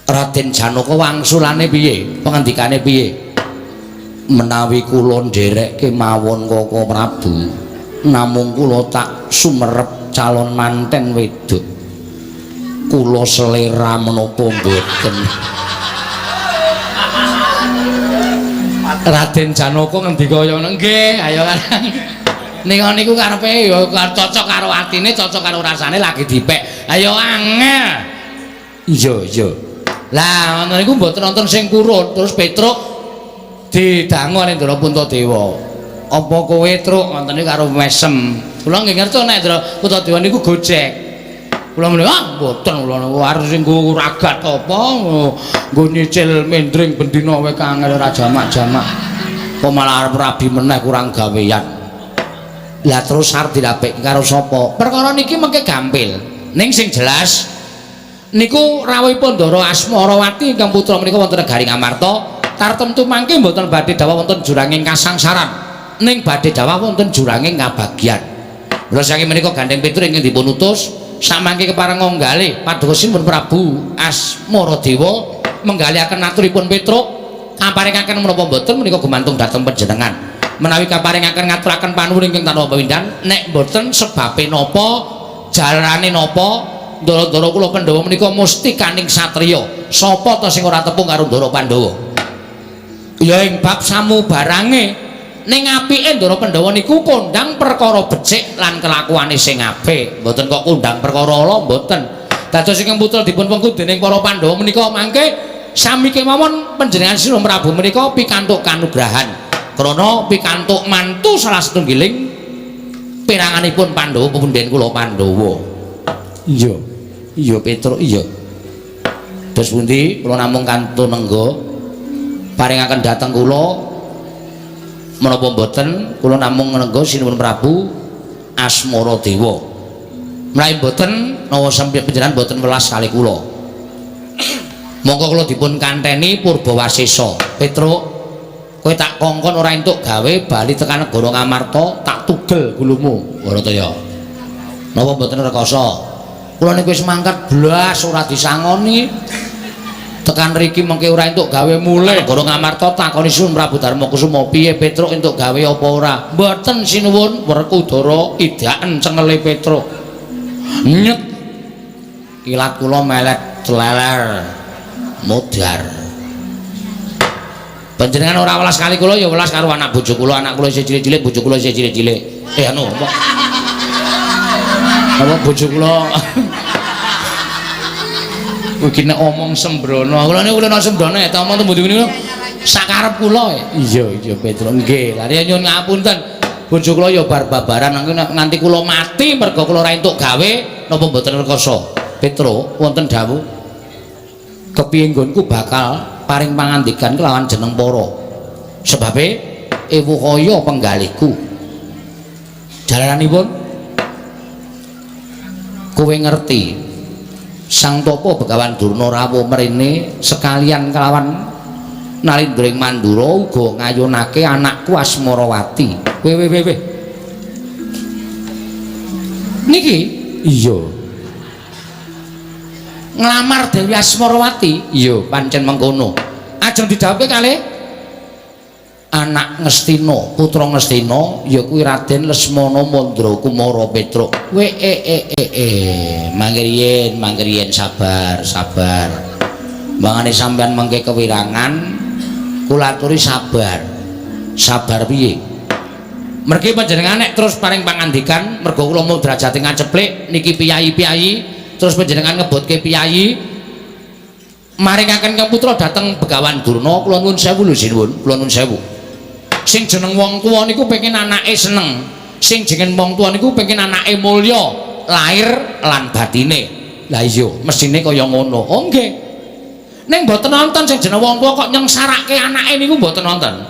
Speaker 1: Raden Janaka wangsulane piye? Pengendikane piye?
Speaker 2: Menawi kula nderek kemawon Koko Prabu, namung kula tak sumerep calon manten wedok. Kula selera menapa mboten?
Speaker 1: Raden Janaka ngendika kaya ngono, nggih, ayo kan. Nika niku karepe ya cocok karo atine, cocok karo rasane lagi dipek. Ayo angel.
Speaker 2: Iya, iya.
Speaker 1: Lah ngono niku mboten wonten sing kurun, terus Petruk didangu ning Ndara Puntadewa. Apa kowe Truk ngoten niku karo mesem. Kula nggih ngerti nek Ndara Puntadewa niku gojek. Kula muni, ah mboten kula niku arep sing nggo ragat apa nggo nyicil mendring bendina wae kangel ora jamak-jamak. Kok malah arep rabi meneh kurang gawean. Lah terus arep dirabekke karo sapa? Perkara niki mengke gampil. Ning sing jelas niku rawuhipun Ndara Asmarawati ingkang putra menika wonten negari Ngamarta. Tartemtu mangke mboten badhe dawuh wonten juranging kasangsaran, ning badhe dawuh wonten juranging kabagyan. Mula saking menika gandeng Petruk ingkang dipun utus samangke kepareng nggalih paduka Sinuwun Prabu Asmaradewa menggalihaken aturipun Petruk kaparingaken menapa mboten menika gumantung dhateng panjenengan. Menawi kaparingaken ngaturaken panuwun ingkang tanpa pepindhan, nek mboten sebabe napa, jalarane napa, ndara-ndara kula Pandhawa menika mustikaning satriya. Sapa ta sing ora tepung karo Ndara Pandhawa? Ya ing bab samubarange ning apike Ndara Pandhawa niku kondhang perkara becik lan kelakuane sing apik. Mboten kok kondhang perkara ala mboten. Dados ingkang putra dipun pengku dening para Pandhawa menika mangke sami kemawon panjenengan Sinuwun Prabu menika pikantuk kanugrahan. Krana pikantuk mantu salah setunggiling peranganipun Pandhawa pepunden kula Pandhawa.
Speaker 2: Iya. Iya Petruk, iya. Terus pundi kula namung kantun nengga paringaken dhateng kula menapa mboten kula namung nengga Sinuwun Prabu Asmaradewa. Menawi mboten nawa sampeyan panjenengan mboten welas kali kula. Monggo kula dipun kanteni Purbawasesa. Petruk, kowe tak kongkon ora entuk gawe bali tekan negara Ngamarta, tak tugel gulumu. Bharataya. Napa mboten rekoso? Kula niku wis mangkat blas ora disangoni. Tekan riki mengke ora entuk gawe mulih. Negara Ngamarta takoni Sinuwun Prabu Darma Kusuma, piye Petruk entuk gawe apa ora? Mboten sinuwun, Werkudara idaken cengele Petruk. Nyet. Kilat kula melet tleler. Modar. Panjenengan ora welas kali kula ya welas karo anak bojo kula, anak kula isih cilik-cilik, bojo kula isih cilik-cilik. Anu apa? Apa bojo kula? Iki nek omong sembrono. Kula niku kulino sembrono ya, ta omong tembu niku sakarep kula. Iya, iya Petruk. Nggih. Lah nyuwun ngapunten. Bojo kula ya bar babaran nganti kula mati mergo kula ora entuk gawe napa mboten rekoso. Petruk wonten dawuh kepiye nggonku bakal paring pangandikan kelawan jeneng para. Sebabe ewuh kaya penggalihku. Jalaranipun kowe ngerti Sang Tapa Begawan Durna rawuh mrene sekalian kelawan Nalindra ing Mandura uga ngayunake anakku Asmarawati. Weh weh weh weh. Niki iya. Nglamar Dewi Asmarawati? Iya, pancen mengkono. Ajeng didhawuhke kalih anak Ngastina, putra Ngastina ya kuwi Raden Lesmana Mandra Kumara Petruk. We e e e e, mangriyen, mangriyen sabar, sabar. Mangane sampean mengke kewirangan, kula aturi sabar. Sabar piye? Mergi panjenengan nek terus paring pangandikan, mergo kula mau derajate ngaceplik niki piyayi-piyayi, terus panjenengan ngebotke piyayi maringaken kang putra dhateng Begawan Durna, kula nuwun sewu lho sinuwun, kula nuwun sewu. Sing jeneng wong tuwa niku pengen anake seneng. Sing jeneng wong tuwa niku pengen anake mulya, lahir lan batine. Lah iya, mesine kaya ngono. Oh nggih. Ning mboten nonton sing jeneng wong tuwa kok nyengsarake anake niku mboten nonton.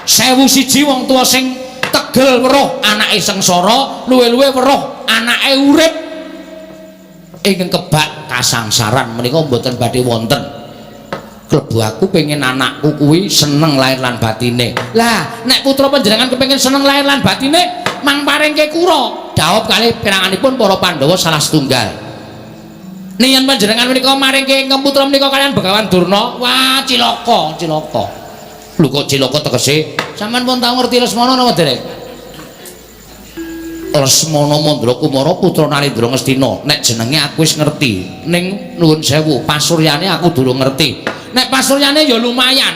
Speaker 2: 1001 wong tuwa sing tegel weruh anake sengsara, luwe-luwe weruh anake urip ingkang kebak kasangsaran menika mboten badhe wonten. Klebu aku pengen anakku kuwi seneng lahir lan batine. Lah, nek putra panjenengan kepengin seneng lahir lan batine, mang paringke kura. Dhawuh kalih peranganipun para Pandhawa salah setunggal. Yen panjenengan menika maringke ingkang putra menika kaliyan Begawan Durna, wah cilaka, cilaka. Lho kok cilaka tegese? Sampeyan pun tau ngerti Lesmana napa dereng? Lesmana Mandra Kumara putra Narendra Ngastina. Nek jenenge aku wis ngerti. Ning nuwun sewu, pasuryane aku durung ngerti. Nek pasuryane ya lumayan.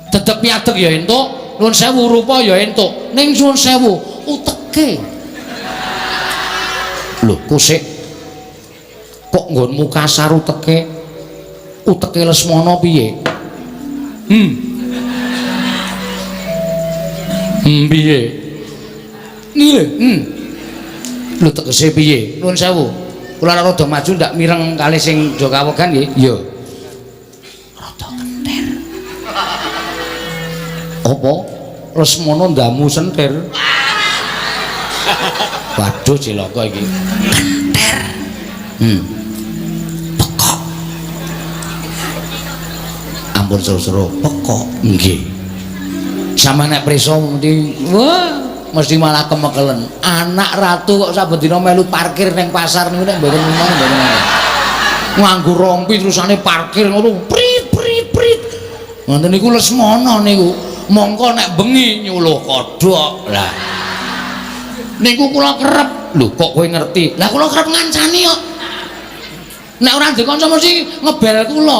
Speaker 2: Dedeg piadeg ya entuk, nuwun sewu rupa ya entuk. Ning nuwun sewu, uteke. Lho, kusik. Kok nggonmu kasar uteke? Uteke Lesmana piye? Piye? Niki lho, Lho tegese piye? Nuwun sewu. Kula rada maju ndak mireng kalih sing do kawegan nggih. Iya. Rada kentir. Apa? Lesmana ndamu sentir. Waduh cilaka iki. Kentir. Pekok. Ampun seru-seru, pekok. Nggih. Sama nek preso mesti wah mesti malah kemekelen. Anak ratu kok saben dina melu parkir ning pasar niku nek mboten ngono mboten ngono. Nganggo rompi terusane parkir ngono. Prit prit prit. Ngoten niku Lesmana niku. Mongko nek bengi nyuluh kodhok. Lah. Niku kula kerep. Lho kok kowe ngerti? Lah kula kerep ngancani kok. Nek ora ndek kanca mesti ngebel kula.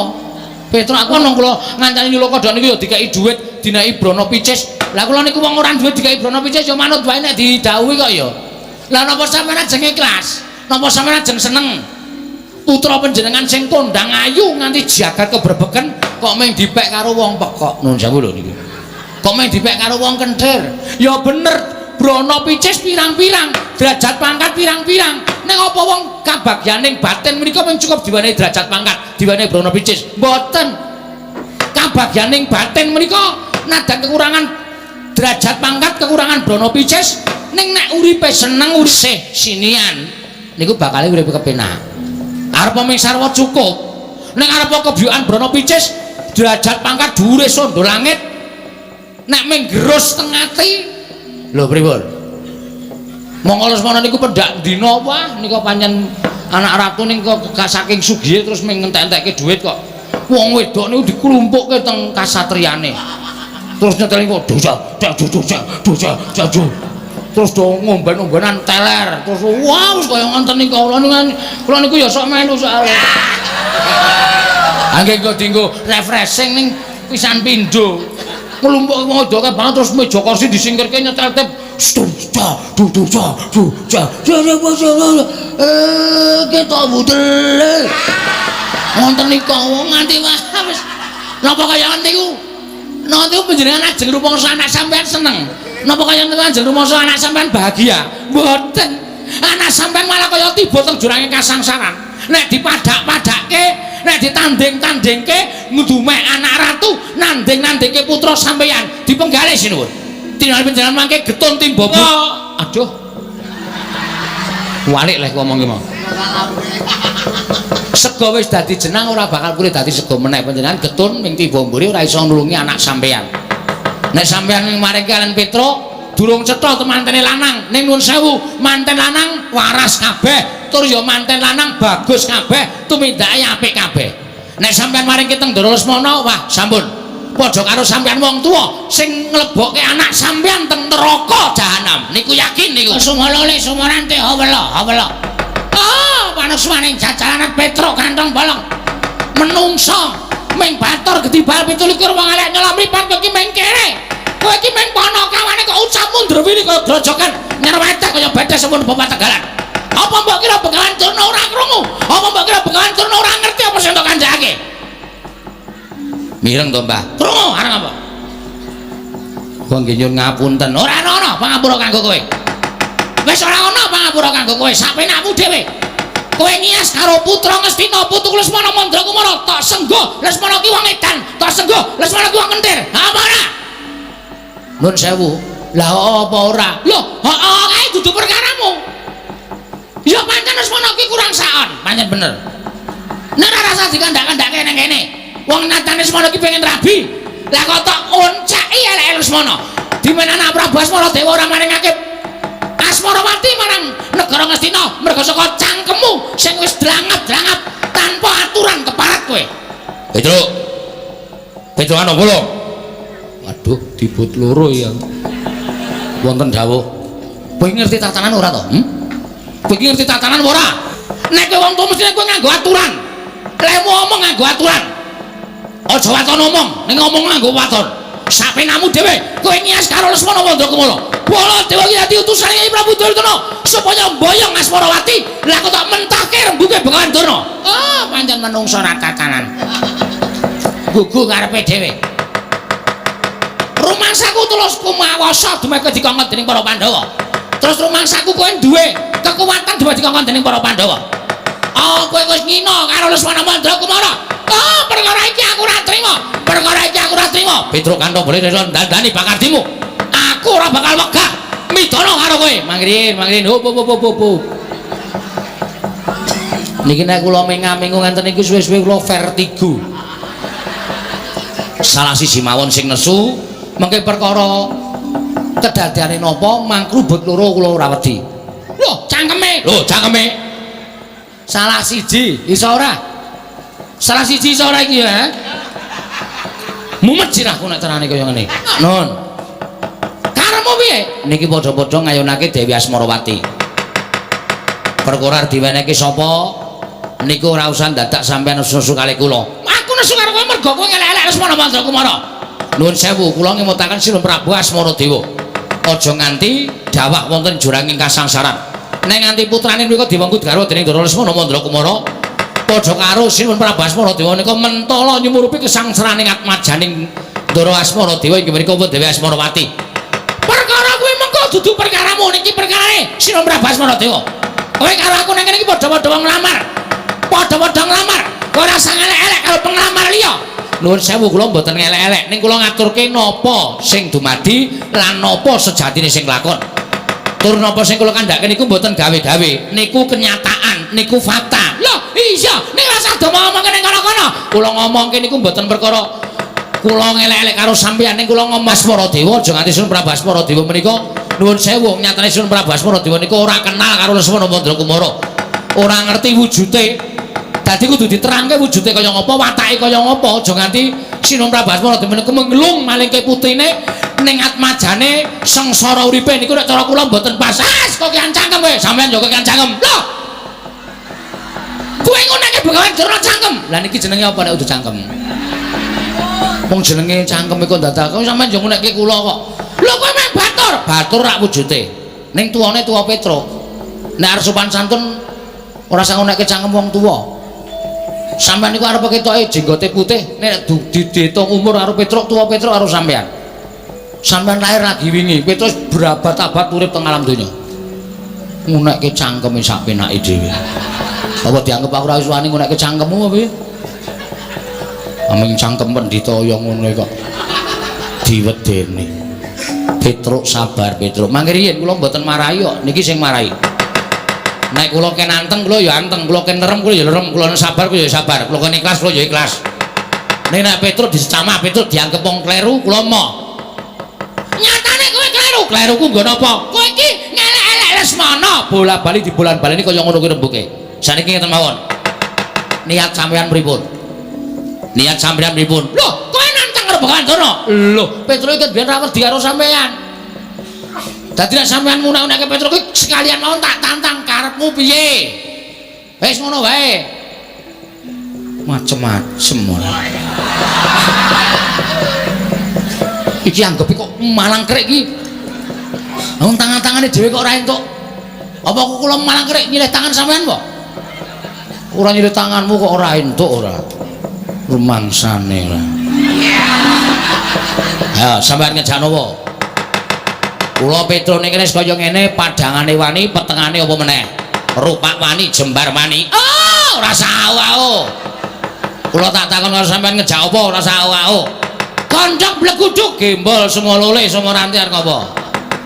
Speaker 2: Petruk aku nang kula ngancani nyuluh kodhok niku ya dikeki dhuwit, dineki brana picis. Lah kula niku wong ora duwe dikeki brana picis ya manut wae nek didhawuhi kok ya. Lah napa sampeyan ajeng ikhlas? Napa sampeyan ajeng seneng? Putra panjenengan sing kondang ayu nganti jagat kebrebeken kok mung dipek karo wong pekok. Nuwun sewu lho niki. Kok mung dipek karo wong kenthir? Ya bener, brana picis pirang-pirang, derajat pangkat pirang-pirang. Ning apa wong kabagyaning batin menika mung cukup diwenehi derajat pangkat, diwenehi brana picis? Mboten. Kabagyaning batin menika nadan kekurangan derajat pangkat, kekurangan brana picis, ning nek uripe seneng urip sinian niku bakal uripe kepenak. Arep mung sarwa cukup. Ning arep kebyukan brana picis, derajat pangkat dhuwure sondo langit, nek mung gerus teng ati lho pripun? Monggo Lesmana niku pendak dina wah nika pancen anak ratu ning kok saking sugihe terus mung ngentek-entekke dhuwit kok. Wong wedok niku diklumpukke teng kasatriyane. Terus nyeteli kok dosa, dosa, dosa, dosa. Terus do ngomben-ombenan teler. Terus wah wis kaya ngoten niku kula niku kula niku ya sok melu soalé. Angge kok dienggo refreshing ning pisan pindho. Nglumpukke wong wedok banget terus meja kursi disingkirke nyetel tip. Du ja ja ketok budele. Wonten nika nganti wah wis napa kaya ngoten niku? Napa niku panjenengan ajeng rumangsa anak sampean seneng? Napa kaya niku ajeng rumangsa anak sampean bahagia? Mboten. Anak sampean malah kaya tiba teng jurange kasangsaran. Nek dipadak-padake, nek ditanding-tandingke ngudumek anak ratu nanding-nandingke putra sampeyan dipenggalih sinuwun. Tingali panjenengan mangke getun timba. Aduh. Walik leh ngomong ki mau.
Speaker 1: Sego wis dadi jenang ora bakal purih dadi sego meneh. Panjenengan getun ming tiba mburi ora iso nulungi anak sampeyan. Nek sampeyan maring kalian Petruk durung cetha temantene lanang, ning nuwun sewu, manten lanang waras kabeh, tur ya manten lanang bagus kabeh, tumindake apik kabeh. Nek sampeyan maring teng Ndara Lesmana, wah sampun. Padha karo sampeyan wong tuwa sing nglebokke anak sampeyan teng neraka jahanam. Niku yakin niku. Sumolole sumorante hawela, hawela. Ah, panuswaning jajalanan Petruk kantong bolong. Menungso ming batur gedibal 27 wong elek nyolong mripat kowe iki ming kere. Kowe iki ming ponokawane kok ucapmu ndrewili kaya grojokan nyerwetek kaya bedes semono bapak Tegalan. Apa mbok kira Begawan Durna ora krungu? Apa mbok kira Begawan Durna ora ngerti apa sing tok kandhakake? Mireng to, Mbah? Krungu areng apa? Kula nggih nyuwun ngapunten. Ora ana pangapura kanggo kowe. Wis ora ana pangapura kanggo kowe, sapenakmu dhewe. Kowe ngias karo putra Ngastina putuku Lesmana Mandra Kumara, tok senggo Lesmana ki wong edan, tok senggo Lesmana ki wong kentir. Ha apa ora? Nuwun sewu. Lah apa ora? Lho, heeh kae dudu perkaramu. Ya pancen Lesmana ki kurang saon, pancen bener. Nek ora rasa dikandhak-kandhake nang kene. Wong nyatane Lesmana ki pengen rabi. Lah kok tok onceki eleke Lesmana. Dimana anak Prabu Asmara Dewa ora maringake Asmarawati marang negara Ngastina merga saka cangkemmu sing wis drangap-drangap tanpa aturan keparat kowe.
Speaker 2: Petruk. Petruk ana kula.
Speaker 1: Waduh, dibut loro ya. Wonten dawuh. Kowe ngerti tatanan ora to? Hmm? Kowe ngerti tatanan ora? Nek kowe wong tuwa mesti kowe nganggo aturan. Lehmu omong nganggo aturan. Aja waton omong, ning ngomong nganggo waton. Sapenamu dhewe, kowe ngias karo Lesmana Mandra Kumara. Baladewa ki dadi utusane Kyai Prabu Duryudana supaya mboyong Asmarawati. Lah kok tak mentahke rembuge Begawan Durna. Oh, pancen menungso ra tatanan. Gugu karepe dhewe. Rumangsaku tulus kumawasa dumeh dikongkon dening para Pandhawa. Terus rumangsaku kowe duwe kekuatan dumeh dikongkon dening para Pandhawa. Oh, kowe wis ngina karo Lesmana Mandra Kumara. Oh, perkara iki aku ora trima. Perkara iki aku ora trima. Petruk kantong boleh dandani bakardimu. Aku ora bakal wegah midana karo kowe. Mangrin, mangrin. Hop hop hop hop. Niki nek kula menga-mengu ngenten iki suwe-suwe kula vertigo. Salah siji mawon sing nesu mengke perkara kedadeane napa mangkrubut loro kula ora wedi. Lho, cangkeme. Lho, cangkeme. Salah siji iso ora? Salah siji iso ora iki ya? Mumet sirahku nek carane kaya ngene. Nun. Karepmu piye? Niki padha-padha ngayunake Dewi Asmarawati. Perkara diwenehke sapa niku ora usah dadak sampeyan nesu-nesu kalih kula. Aku nesu karo kowe mergo kowe ngelek-elek Lesmana Mandra Kumara. Nuwun sewu, kula ngemutaken Sinuhun Prabu Asmara Dewa. Aja nganti dawah wonten juranging kasangsaran. Nek nganti putrane menika diwengku garwa dening Ndara Lesmana Mandra Kumara, padha karo Sinuhun Prabu Asmara Dewa nika mentala nyumurupi kesangsaraning atmajaning Ndara Asmara Dewa inggih menika Dewi Asmarawati. Perkara kuwi mengko dudu perkaramu, niki perkarane Sinuhun Prabu Asmara Dewa. Kowe karo aku nang kene iki padha-padha wong nglamar. Padha-padha nglamar. Kowe ora usah ngelek-elek karo penglamar liya. Nuwun sewu kula mboten ngelek-elek, ning kula ngaturke napa sing dumadi lan napa sejatine sing lakon. Tur napa sing kula kandhake niku mboten gawe-gawe, niku kenyataan, niku fakta. Lho, iya, ning rasa do ngomongke ning kono-kono. Kula ngomongke niku mboten perkara kula ngelek-elek karo sampeyan, ning kula ngomong Asmara Dewa aja nganti Sinuhun Prabu Asmara Dewa menika nuwun sewu nyatane Sinuhun Prabu Asmara Dewa niku ora kenal karo Lesmana Mandra Kumara. Ora ngerti wujute. Dadi kudu diterangke wujute kaya ngapa, watake kaya ngapa, aja nganti Sinuhun Prabu Asmara Dewa niku menglung malingke putrine ning atmajane sengsara uripe niku nek cara kula mboten pas. Ah, kok kian cangkem kowe, sampeyan yo kian cangkem. Lho. Kowe nguneke Begawan Durna cangkem. Lah niki jenenge apa nek udu cangkem? Wong jenenge cangkem iku dadak sampeyan yo ngunekke kula kok. Lho kowe meh batur. Batur rak wujute. Ning tuwane tuwa Petruk. Nek arep sopan santun ora usah ngunekke cangkem wong tuwa. Sampeyan niku arep ketoke jenggote putih nek diitung umur karo Petruk tuwa Petruk karo sampeyan. Sampeyan lahir lagi wingi, Petruk berabad-abad urip teng alam donya. Ngunekke cangkeme sak penake dhewe. Apa dianggep aku ora wis wani ngunekke cangkemmu apa piye? Aming cangkem pendhita ya ngono kok diwedeni. Petruk sabar Petruk. Mangke riyin kula mboten marahi kok, niki sing marahi. Nek kula ken anteng kula ya anteng, kula ken lerem kula ya lerem, kula sabar kula ya sabar, kula ken ikhlas kula ya ikhlas. Nek nek Petruk dicamah, Petruk dianggep wong kleru, kula emoh. Nyatane kowe kleru, kleruku nggo napa? Kowe iki ngelek-elek Lesmana, bola-bali dibolan-baleni kaya ngono kuwi rembuke. Saniki ngeten mawon. Niat sampeyan pripun? Niat sampeyan pripun? Lho, kowe nantang karo Begawan Durna. Lho, Petruk iki biyen ra wedi karo sampeyan. Dadi nek sampeyan munak-munake Petruk kuwi sekalian mawon tak tantang karepmu piye? Wis ngono wae. Macem-macem ora. Iki anggepe kok malang krek iki. Wong tangan-tangane dhewe kok ora entuk. Apa kula malang krek nyilih tangan sampean apa? Ora nyilih tanganmu kok ora entuk ora. Rumangsane ora. Ha, sampean ngejak napa? Kula Petruk niki wis kaya ngene, padhangane wani, petengane apa meneh? Rupak wani, jembar wani. Oh, ora sawau. Kula tak takon karo sampean ngejak apa ora sawau. Kondhok bleguduk gembol semolole semoranti arep apa?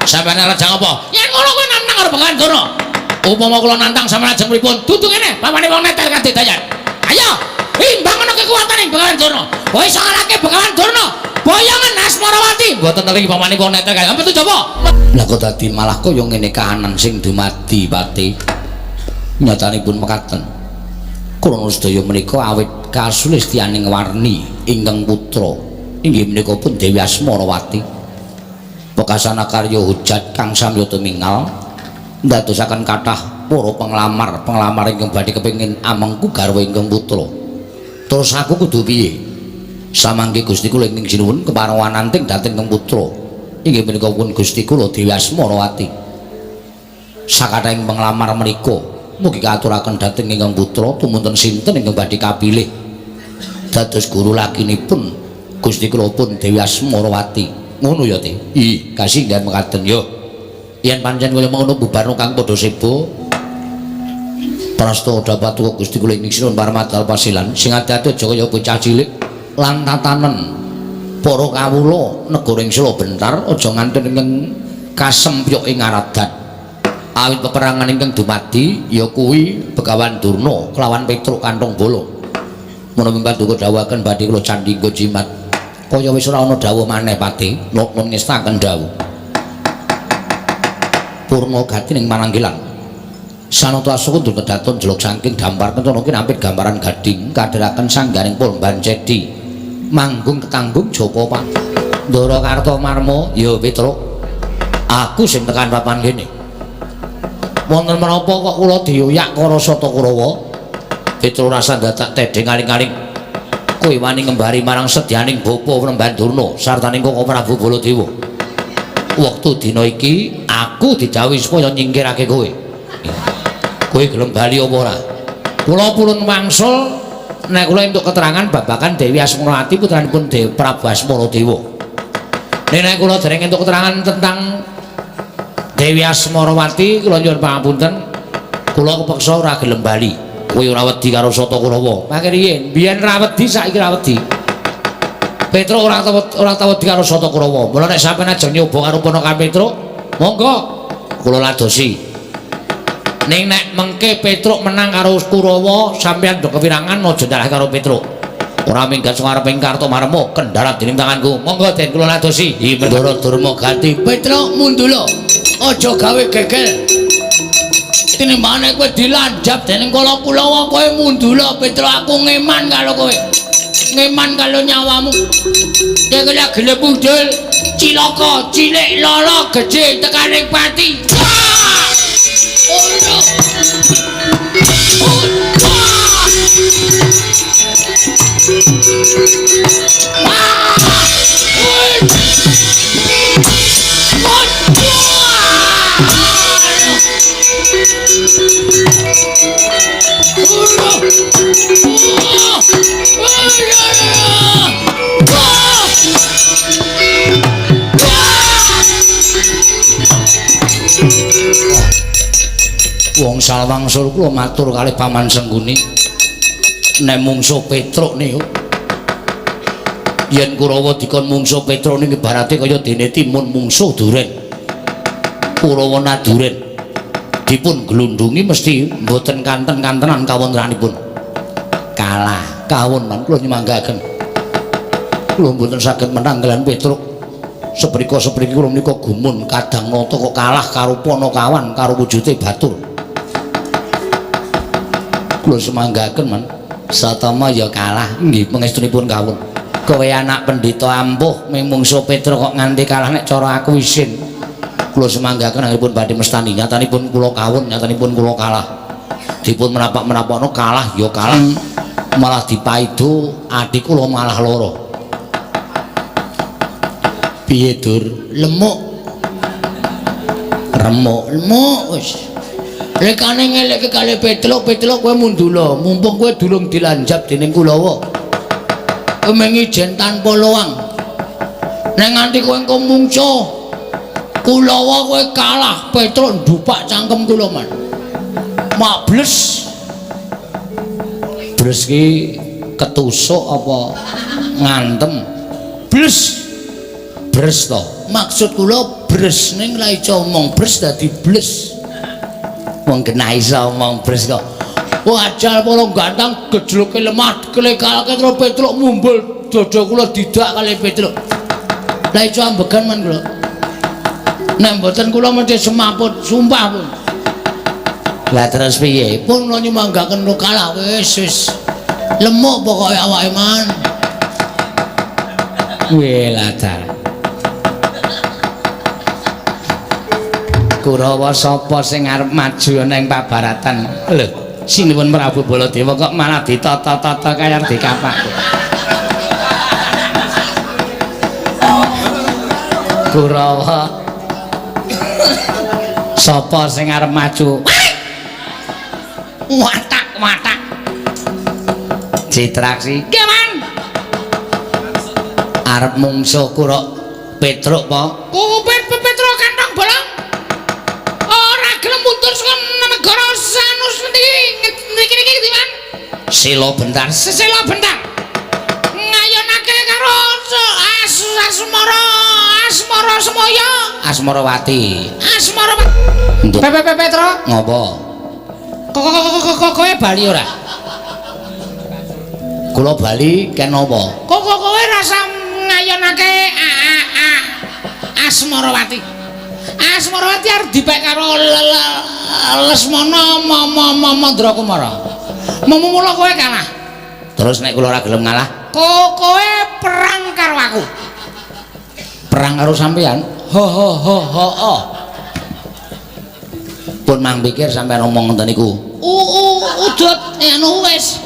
Speaker 1: Sampeyan arep jang apa? Yen ngono kowe nantang karo Begawan Durna. Upama kula nantang sampeyan ajeng pripun? Dudu kene, pamane wong netel kadedayan. Ayo, imbang ana kekuatane Begawan Durna. Kowe iso ngalahke Begawan Durna. Boyongan Asmarawati. Mboten telingi pamane wong netel kaya metu coba.
Speaker 2: Lah kok dadi malah kaya ngene kahanan sing dumadi pati. Nyatanipun mekaten. Kula sedaya menika awit kasulistianing warni ingkang putra inggih menika pun Dewi Asmarawati. Wekasana karya hujat kang samya tumingal ndadosaken kathah para penglamar ingkang badhe kepengin amengku garwa ingkang putra. Terus aku kudu piye? Samangke Gusti kula ingkang sinuwun kepareng anting dhateng ingkang putra inggih menika pun Gusti kula Dewi Asmarawati. Sakathahing penglamar menika mugi kaaturaken dhateng ingkang putra tumunten sinten ingkang badhe kapilih dados guru lakinipun Gusti kula pun Dewi Asmarawati. Ngono ya, Ti? Ih, kasinggihan mekaten yo. Yen pancen kaya ngono bubarno kang padha seba. Prasta dapatuka Gusti kula ing sinuwun parmadal pasilan sing ati-ati aja kaya bocah cilik lan tatanen para kawula negara ing Sela Bentar aja nganti ingkang kasempyok ing aradan. Awit peperangan ingkang dumadi ya kuwi Begawan Durna kelawan Petruk Kantong Bala. Menawi paduka dawuhaken badhe kula candhi nggo jimat. Kaya wis ora ana dawuh maneh pati, nuwun ngestaken dawuh. Purna gati ning Mananggilan. Sanata asuku ndur kedaton jeluk saking dampar kencana kinampit gambaran gading kadheraken sanggaring Polban Cedi. Manggung ketanggung Joko Pak. Ndara Kartomarma, ya Petruk. Aku sing tekan papan kene. Wonten menapa kok kula dioyak karo Sata Kurawa? Petruk rasa dadak tedheng aling-aling. Kowe wani ngembari marang sedyaning bapa Pramban Durna sartaning Koko Prabu Baladewa. Wektu dina iki aku didhawuhi supaya nyingkirake kowe. Kowe gelem bali apa ora? Kula purun wangsul nek kula entuk keterangan babagan Dewi Asmarawati putranipun Dewi Prabu Asmaradewa. Nek kula dereng entuk keterangan tentang Dewi Asmarawati kula nyuwun pangapunten, kula kepeksa ora gelem bali. Kowe ora wedi karo Sata Kurawa. Mangke riyin, biyen ra wedi saiki ra wedi. Petruk ora tau wedi karo Sata Kurawa. Mula nek sampeyan ajeng nyoba karo ponakan Petruk, monggo kula ladosi. Ning nek mengke Petruk menang karo Kurawa, sampeyan do kepirangan aja ndalah karo Petruk. Ora minggat sing arep ing Kartomarma kendharat dening tanganku. Monggo den kula ladosi. Ndara Durma Gati,
Speaker 1: Petruk mundula. Aja gawe gegel. Tinimbane kowe dilandhap dening Kala Kulawa kowe mundula Petruk, aku ngeman karo kowe. Ngeman karo nyawamu. Kowe lak gelem mundul, cilaka, cilik lala gedhe tekaning pati. Ora.
Speaker 2: Wong salwangsul kula matur kalih Paman Sengguni nek mungsuh Petruk niku yen Kurawa dikon mungsuh Petruk niku ibarate kaya dene timun mungsuh duren. Kurawa naduren.
Speaker 1: Dipun glundungi mesti mboten kanten-kantenan kawontenanipun. Kalah kawon man kula nyemanggaken. Kula mboten saged menang kaliyan Petruk. Seprika-sepriki kula menika gumun kadang nata kok kalah karo Panakawan karo wujude batur. Kula semanggaken man. Satama ya kalah nggih pangestunipun kawon. Kowe anak pendhita ampuh ming mungsuh Petruk kok nganti kalah nek cara aku isin. Kula semanggaken anggenipun badhe mestani nyatanipun kula kawon nyatanipun kula kalah. Dipun menapak-menapakno kalah ya kalah. Malah dipaido ati kula malah lara. Piye Dur? Lemuk. Remuk, lemuk wis. Lekane ngelekke kali Petruk, Petruk kowe mundula, mumpung kowe durung dilanjap dening Kulawa. Kowe mengijen tanpa loang. Nek nganti kowe engko mungsuh Kulawa kowe kalah, Petruk ndupak cangkem kula man. Mak bles. Bles ki ketusuk apa ngantem? Bles. Bres to. Maksud kula bres ning la iso omong bres dadi bles. Wong kena iso omong bres kok. Wajal para gantang gejloke lemah klekalke terus Petruk mumbul dada kula didak kali Petruk. La iso ambegan man kula. Nek mboten kula mesti semaput, sumpah pun. Lah terus piye? Pun kula nyumanggaken kalah wis wis. Lemuk pokoke awake man. Welatar. Kurawa sapa sing arep maju ana ing pabaratan? Lho, sinuwun Prabu Baladewa kok malah ditata-tata kaya dikapak. Kurawa sapa sing arep maju? Watak-watak. Citraksi. Nggih, Man. Arep mungsuh Kura Petruk apa? Kupit Petruk kantong bolong. Ora gelem mundur saka negara Sanus niki niki niki, Man. Sila bentar, sila bentar. Ngayonake karo Asmara, Asmara Semaya, Asmarawati. Asmarawati. Petruk. Ngopo? Kok kowe bali ora? Kula bali ken napa? Kok kowe rasa ngayonake Asmarawati. Asmarawati arep dipek karo Lesmana Mandrakumara. Mula kowe kalah. Terus nek kula ora gelem ngalah, kok kowe perang karo aku. Perang karo sampean? Ho ho ho ho ho. Pun mang pikir sampean omong ngoten niku. Udut anu wis.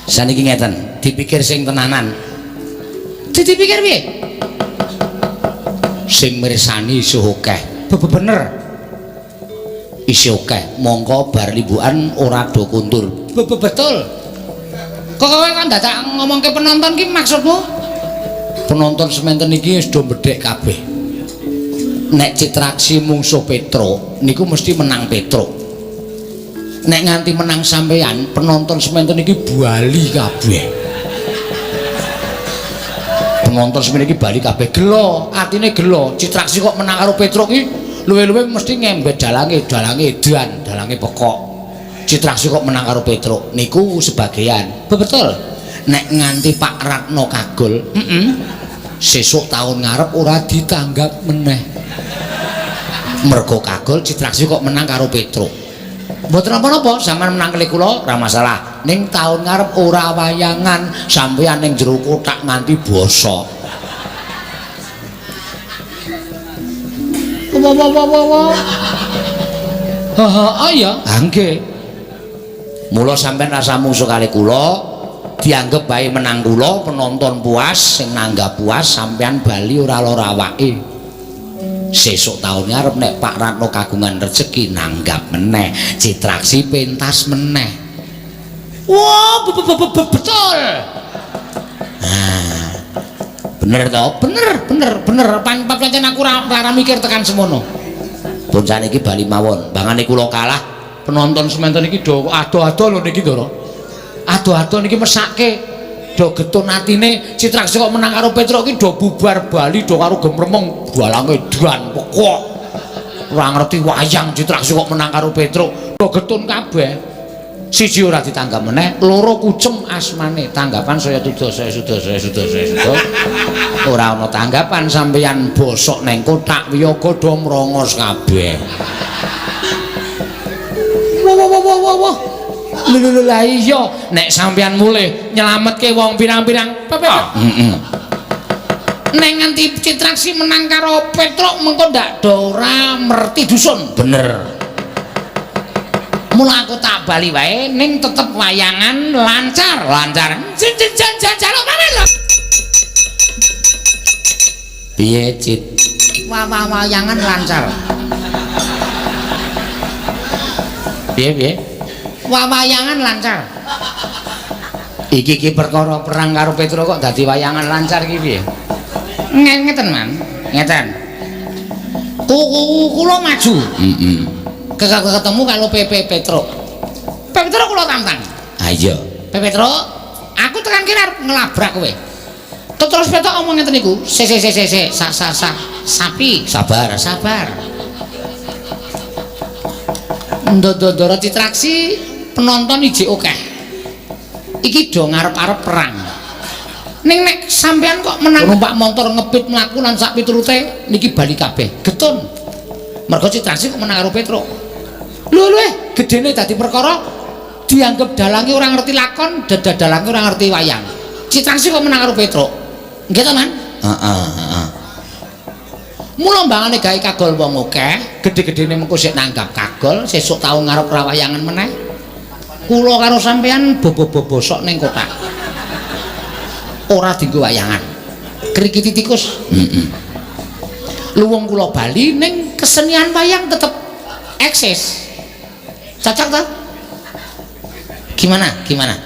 Speaker 1: Saniki ngeten, dipikir sing tenanan. Dipikir piye? Sing mirsani isih akeh. Bener. Isih akeh. Mongko bar limbukan ora do kundur. Betul. Kok kowe kan dadak ngomongke penonton ki maksudmu? Penonton sementen iki wis do bedhek kabeh. Nek Citraksi mungsuh Petruk niku mesti menang Petruk. Nek nganti menang sampean, penonton sementen iki bali kabeh. Penonton semene iki bali kabeh gelo, atine gelo. Citraksi kok menang karo Petruk iki luwe-luwe mesti ngembet dalange, dalange edan, dalange pekok. Citraksi kok menang karo Petruk niku sebagian. Betul. Nek nganti Pak Ratno kagol, sesuk taun ngarep ora ditanggap meneh. Mergo kagol Citraksi kok menang karo Petruk. Mboten napa-napa, sampean menang kali kula ora masalah. Ning taun ngarep ora wayangan, sampean ning jero kothak nganti basa. Wa wa wa wa wa. Ha ha ya, nggih. Mula sampean rasa mungsuh kali kula, dianggep bae menang kula, penonton puas, sing nanggap puas, sampean bali ora lara awake. Sesuk taun ngarep nek Pak Ratno kagungan rejeki nanggap meneh, Citraksi pentas meneh. Wah, betul. Nah, bener to? Bener, bener, bener. Pancen aku ora mikir tekan semono. Pun saniki bali mawon. Bangane kula kalah, penonton sementen iki do ado-ado lho niki, Ndara. Ado-ado niki mesake. Do getun atine Citraksi kok menang karo Petruk iki do bubar bali do karo gemremeng balange dan pekok. Ora ngerti wayang Citraksi kok menang karo Petruk. Do getun kabeh. Siji ora ditanggap meneh, loro kucem asmane. Tanggapan saya suda, saya suda, saya suda, saya suda. Ora ana tanggapan sampeyan bosok neng kotak wiyaga do mrongos kabeh. Wah wah wah wah wah. Lho lho lha iya, nek sampeyan mulih nyelametke wong pirang-pirang. Heeh. Nek nganti Citraksi menang karo Petruk mengko ndak do ora merti dusun. Bener. Mula aku tak bali wae ning tetep wayangan lancar, lancar. Jaluk pamit lho. Piye, Cit? Wayangan lancar. Piye piye? Wayangan lancar. Iki iki perkara perang karo Petruk kok dadi wayangan lancar iki piye? Ngeten, Man. Ngeten. Kula maju. Heeh. Ketemu kalau PP Petruk. Petruk kula tantang. Ha iya. Petruk, aku tekan kene arep ngelabrak kowe. Terus Petruk omong ngeten niku, se se se se se sa sa sa sapi, sabar, sabar. Ndoro Citraksi penonton ijik akeh. Iki do ngarep-arep perang. Ning nek sampean kok menang numpak motor ngepit mlaku lan sak piturute niki bali kabeh. Getun. Mergo Citraksi kok menang karo Petruk. Lho lho, gedene dadi perkara dianggep dalange ora ngerti lakon, dalange ora ngerti wayang. Citraksi kok menang karo Petruk. Nggih to, Man? Heeh, heeh. Mula mbangane gawe kagol wong akeh, gedhe-gedhene mengko sik nanggap kagol, sesuk tau ngarep ra wayangan meneh. Kula karo sampean bobo-bosok ning kotak. Ora dienggo wayangan. Krikiti tikus. Heeh. Luwung kula bali ning kesenian wayang tetep eksis. Cocok toh? Gimana? Gimana?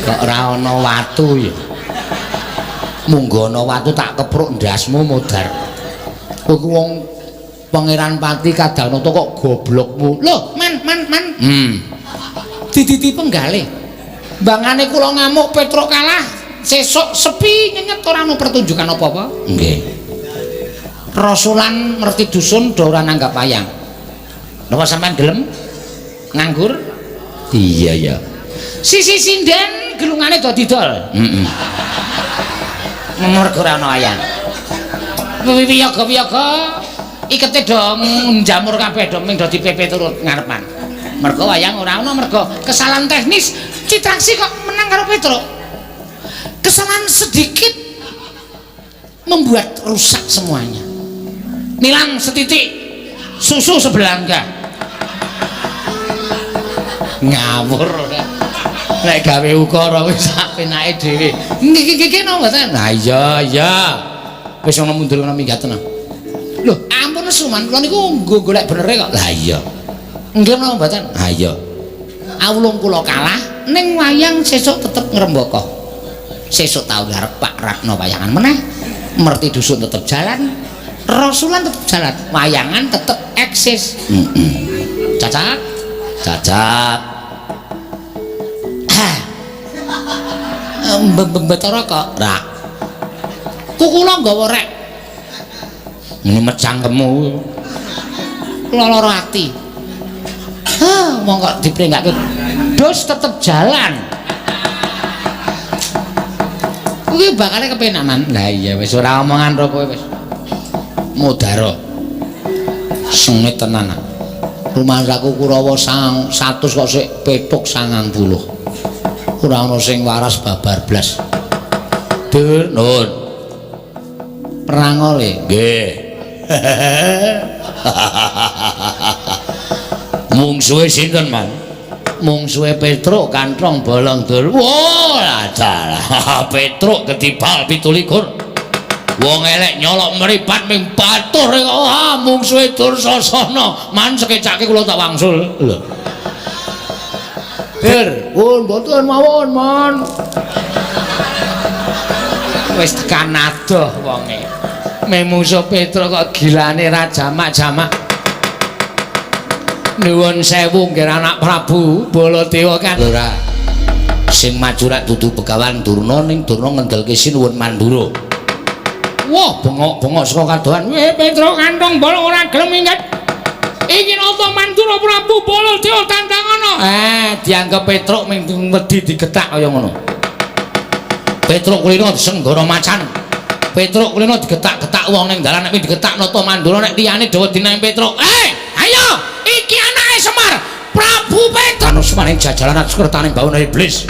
Speaker 1: Kok ora ana watu ya? Munggo ana watu tak kepruk ndasmu modar. Kowe ku wong Pangeran Pati Kadanata kok goblokmu. Lho, man man man. Diditi penggalih. Mbangane kula ngamuk Petruk kalah, sesuk sepi nyenyet ora ana pertunjukan apa-apa. Nggih. Rasulan merti dusun do ora nanggap wayang. Napa sampean gelem nganggur? Iya ya. Sisi sinden gelungane do didol. Heeh. Mergo ora ana wayang. Wiyaga-wiyaga ikete do njamur kabeh do ming do dipepe turut ngarepan. Mergo wayang ora ana mergo kesalahan teknis Citraksi kok menang karo Petruk. Kesalahan sedikit membuat rusak semuanya. Nilang setitik, susu sebelangga. Ngawur. Nek gawe ukara wis sak penake dhewe. Nggih nggih napa mboten? Lah iya iya. Wis ana mundur ana minggat tenan. Lho, ampun nesu Man, kula niku nggo golek benere kok. Lah iya. Nggih napa mboten? Ha iya. Awulung kula kalah ning wayang sesuk tetep ngrembaka. Sesuk tau garep Pak Ratno wayangan meneh. Merti dusun tetep jalan. Rasulan tetep jalan, wayangan tetep eksis. Cacat, cacat. Mbetara kok ra. Kukula nggawa rek. Nyumet cangkemmu. Lara ati. Hah, wong kok diprenggake. Dus tetep jalan. Kuwi bakale kepenak, Man. Lah iya wis ora omongan ro kowe wis. Mudara. Sengit tenan. Rumangsaku Kurawa 100 kok sik petuk 90. Ora ana sing waras babar blas. Dur, nun. Perang oleh. Nggih. Mungsuhe sinten, Man? Mungsuhe Petruk kanthong bolong dur. Wah, dalah. Petruk ketibal 27. Wong elek nyolok mripat ming batur kok. Wah, mungsuhe Dursasana. Man sekecake kula tak wangsul. Lho. Dur, pun mboten mawon, Man. Wis tekan adoh wonge. Mungsuh Petruk kok gilane ra jamak-jamak. Nuwun sewu nggih anak Prabu Baladewa kan. Ora. Sing maju rak dudu Begawan Durna ning Durna ngendelke Sinuwun Mandura. Wah, bengok-bengok saka kadohan. Weh, Petruk kantong bolong ora gelem minggat. Iki Nata Mandura Prabu Baladewa tandangana. Dianggep Petruk ming wedi digetak kaya ngono. Petruk kulino disenggara macan. Petruk kulino digetak-getak wong ning dalan nek digetak Nata Mandura nek liyane do wedi nang Petruk. Ayo, iki anake Semar, Prabu Petruk. Anusmaning jajalan atskertaning bawana iblis.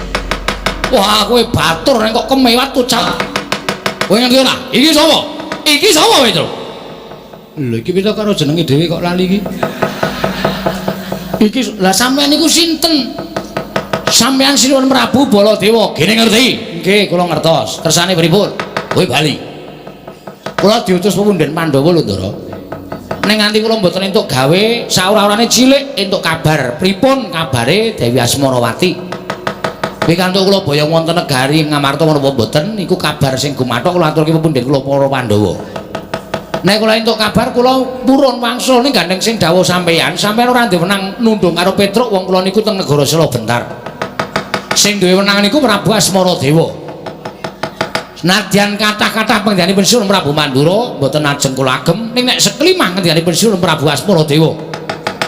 Speaker 1: Wah, kowe batur nek kok kemewat ucap. Kowe ngerti ora? Iki sapa? Iki sapa, Petruk? Lho iki pita karo jenenge dhewe kok lali iki. Iki lah sampean niku sinten? Sampean Sinuwun Prabu Baladewa. Gene ngerti? Nggih, kula ngertos. Kersane pripun? Kowe bali. Kula diutus pepunden Pandhawa lho, Ndara. Ning nganti kula mboten entuk gawe saura-urane cilik entuk kabar. Pripun kabare Dewi Asmarawati? Pikantuk kula boyong wonten negari Ngamarta menapa mboten niku kabar sing gumathok kula aturke pepunden kula para Pandhawa. Nek kula entuk kabar kula purun wangsul ning gandeng sing dawuh sampeyan, sampeyan ora duwe wenang nundung karo Petruk wong kula niku teng negara Sela Bentar. Sing duwe wenang niku Prabu Asmaradewa. Nadyan kathah-kathah panjenenganipun Sinuwun Prabu Mandura mboten ajeng kula agem ning nek seklimah ngendikanipun Sinuwun Prabu Asmaradewa.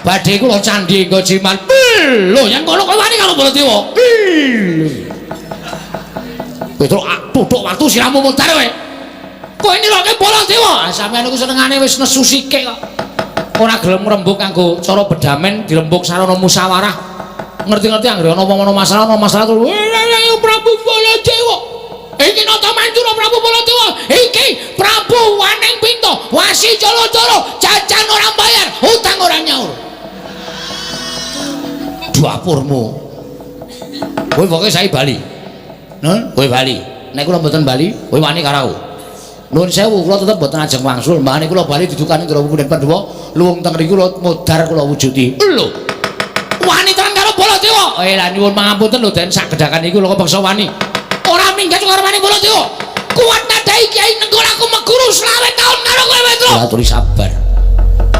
Speaker 1: Badhe kula candhi engga jiman. Lho yen kono kowe wani karo Baladewa. Petruk tutuk watu siramu mudhar kowe. Kowe niroke Baladewa. Ah sampeyan niku senengane wis nesu sikik kok. Ora gelem ngrembug kanggo cara bedamen dirembug sarana musyawarah. Ngerti-ngerti anggere ana wong ana masalah terus Prabu Baladewa. Iki Nata Mandura Prabu Baladewa. Iki Prabu Waning Pinto, wasi Jalajala, jajan ora bayar, utang ora nyaur. Dapurmu. Kowe pokoke saiki bali. Nun, kowe bali. Nek kula mboten bali, kowe wani karo aku. Nuwun sewu, kula tetep mboten ajeng wangsul. Mbahane kula bali didukani Ndara Pepunden Pandhawa, luwung teng mriku kula modar kula wujudi. Lho. Wani tenan karo Baladewa. Lah nyuwun pangapunten lho Den, sak gedhakan iku kula kepeksa wani. Ora minggat karo wani Baladewa. Kuat nadai Kyai Nenggol aku meguru 25 taun karo kowe Petruk. Kula aturi sabar.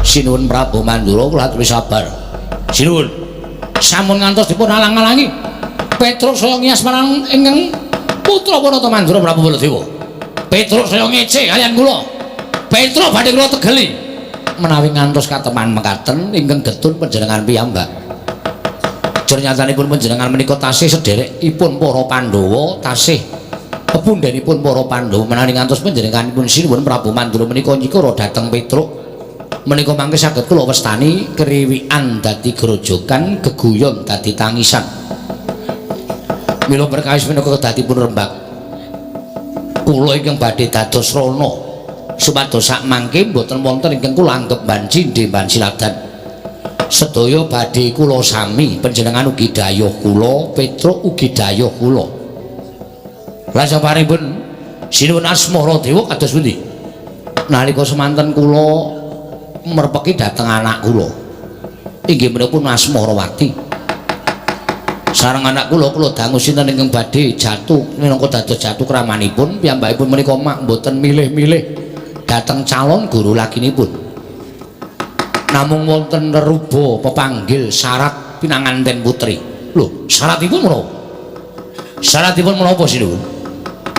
Speaker 1: Sinuwun Prabu Mandura kula aturi sabar. Sinuwun. Sampun ngantos dipun alang-alangi. Petruk saya ngiyas marang ingkang putra Nata Mandura Prabu Baladewa. Petruk saya ngece kalian kula. Petruk badhe kula tegeli. Menawi ngantos kateman mekaten ingkang getun panjenengan piyambak. Jernyatanipun panjenengan menika tasih sederekipun para Pandhawa, tasih pepundhenipun para Pandhawa. Menawi ngantos panjenenganipun Sinuwun Prabu Mandura menika nyikara dhateng Petruk menika mangke saged kula wastani kriwikan dadi grojogan, geguyon dadi tangisan. Mila perkawis menika kedadipun rembag kula ingkang badhe dados rana supados sak mangke mboten wonten ingkang kula anggep banci ndemban siladan. Sedaya badhe kula sami panjenengan ugi dayuh kula, Petruk ugi dayuh kula. Lajeng paripun Sinuwun Asmaradewa kados pundi? Nalika semanten kula merpeki dhateng anak kula. Inggih menika pun Asmarawati. Sareng anak kula kula dangu sinten ingkang badhe jatuh minangka dados jatuh kramanipun piyambakipun menika mak mboten milih-milih dhateng calon guru lakinipun. Namung wonten reruba pepanggil syarat pinanganten putri. Lho, syaratipun menapa? Syaratipun menapa Sinuwun?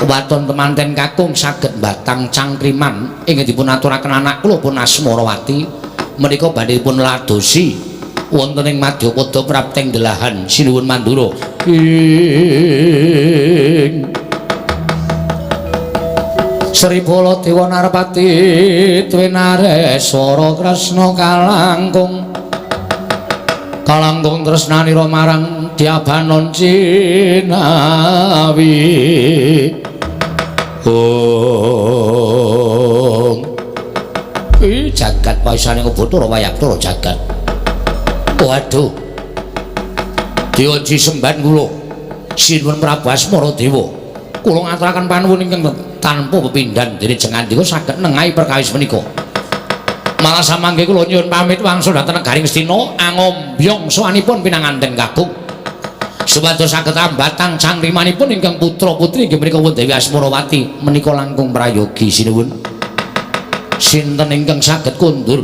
Speaker 1: Waton temanten kakung saged batang cangkriman ingkang dipun aturaken anak kula pun Asmarawati menika badhe dipun ladosi wonten ing madyapada prapteng delahan Sinuwun Mandura. Ing Sri Baladewa Narpati Twinareswara Kresna kalangkung kalangkung tresnanira marang Dyabanon Cinawi. Ong ih jagat paisane Bathara Wayabdara jagat. Waduh. Diaji semban kula Sinuwun Prabu Asmaradewa. Kula ngaturaken panuwun ingkang tanpa pepindhan dene jengandika saged nengahi perkawis menika. Malah samangke kula nyuwun pamit wangsul dhateng negari Ngastina angombyong sowanipun pinanganten kakung. Supados saged ambatang cangkrimanipun ingkang putra-putri inggih menika Dewi Asmarawati menika langkung prayogi sinuwun. Sinten ingkang saged kondur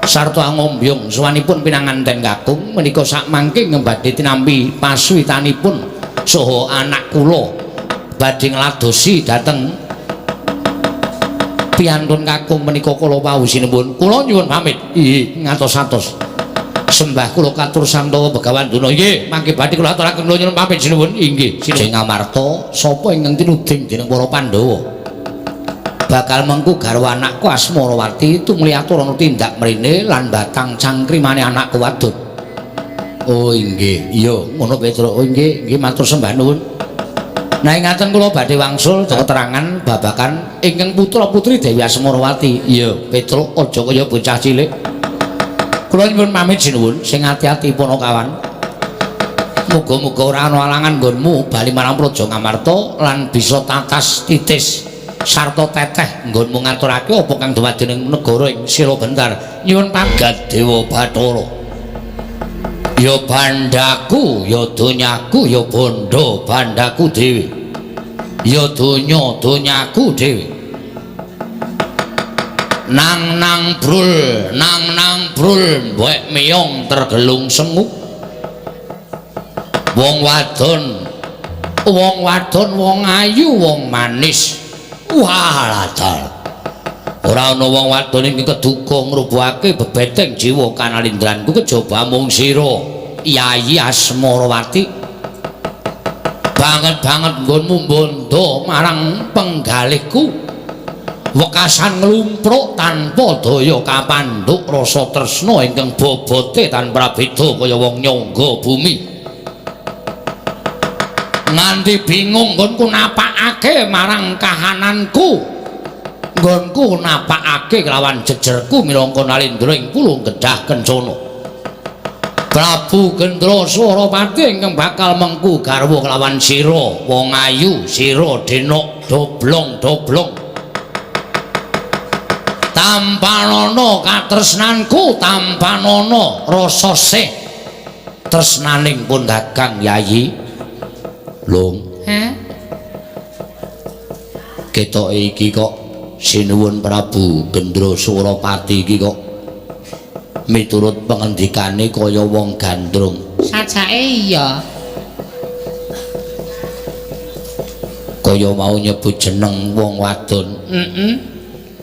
Speaker 1: sarta angombyong sowanipun pinanganten kakung menika sakmangke badhe tinampi pasuwitanipun saha anak kula badhe ngladosi dhateng Piantun kakung menika kula wau sinuwun. Kula nyuwun pamit. Inggih, ngatos-atos. Sembah kula katur samtawa Begawan Duna. Nggih, mangke badhe kula aturaken kula nyuwun pamit sinuwun. Inggih. Sing Ngamarta sapa ingkang tinuding dening para Pandhawa? Bakal mengku garwa anakku Asmarawati tumuli atur ana tindak mrene lan batang cangkrimane anakku wadon. Oh inggih, iya ngono Petruk. Oh inggih, inggih matur sembah nuwun. Nah ingaten kula badhe wangsul keterangan babakan ingkang putra-putri Dewi Asmarawati. Iya, Petruk aja kaya bocah cilik. Kula nyuwun pamit sinuwun, sing ati-ati Panakawan. Muga-muga ora ana alangan nggonmu bali marang Praja Ngamarta lan bisa tatas titis sarta teteh nggonmu ngaturake apa kang dumadi ning negara ing Sira Bentar. Nyuwun pamit Dewa Bathara. Ya bandaku, ya donyaku, ya bondo bandaku dhewe. Ya donya donyaku dhewe. Nang nang brul, nang nang brul, mbek miyong tergelung senguk. Wong wadon, wong wadon, wong ayu, wong manis. Wah, ladal. Ora ana wong wadon ing keduka ngrubuhake bebeteng jiwa kanalindranku kejaba mung sira, Yayi Asmarawati. Banget-banget nggonmu bondo marang penggalihku. Wekasan nglumpruk tanpa daya kapandhuk rasa tresna ingkang bobote tanpa beda kaya wong nyangga bumi. Nganti bingung nggonku napakake marang kahananku. Nggonku napakake kelawan jejerku minangka nalindra ing pulung Gedhah Kencana. Prabu Gendra Surapati ingkang bakal mengku garwa kelawan sira wong ayu sira denok doblong-doblong. Tampanana katresnanku, tampanana rasa sih tresnaning pun dagang Yayi. Lung.
Speaker 2: Heh.
Speaker 1: Ketoke iki kok sinuwun Prabu Gendra Surapati iki kok miturut pengendikane kaya wong gandrung.
Speaker 2: Sajake iya.
Speaker 1: Kaya mau nyebut jeneng wong wadon.
Speaker 2: Heeh.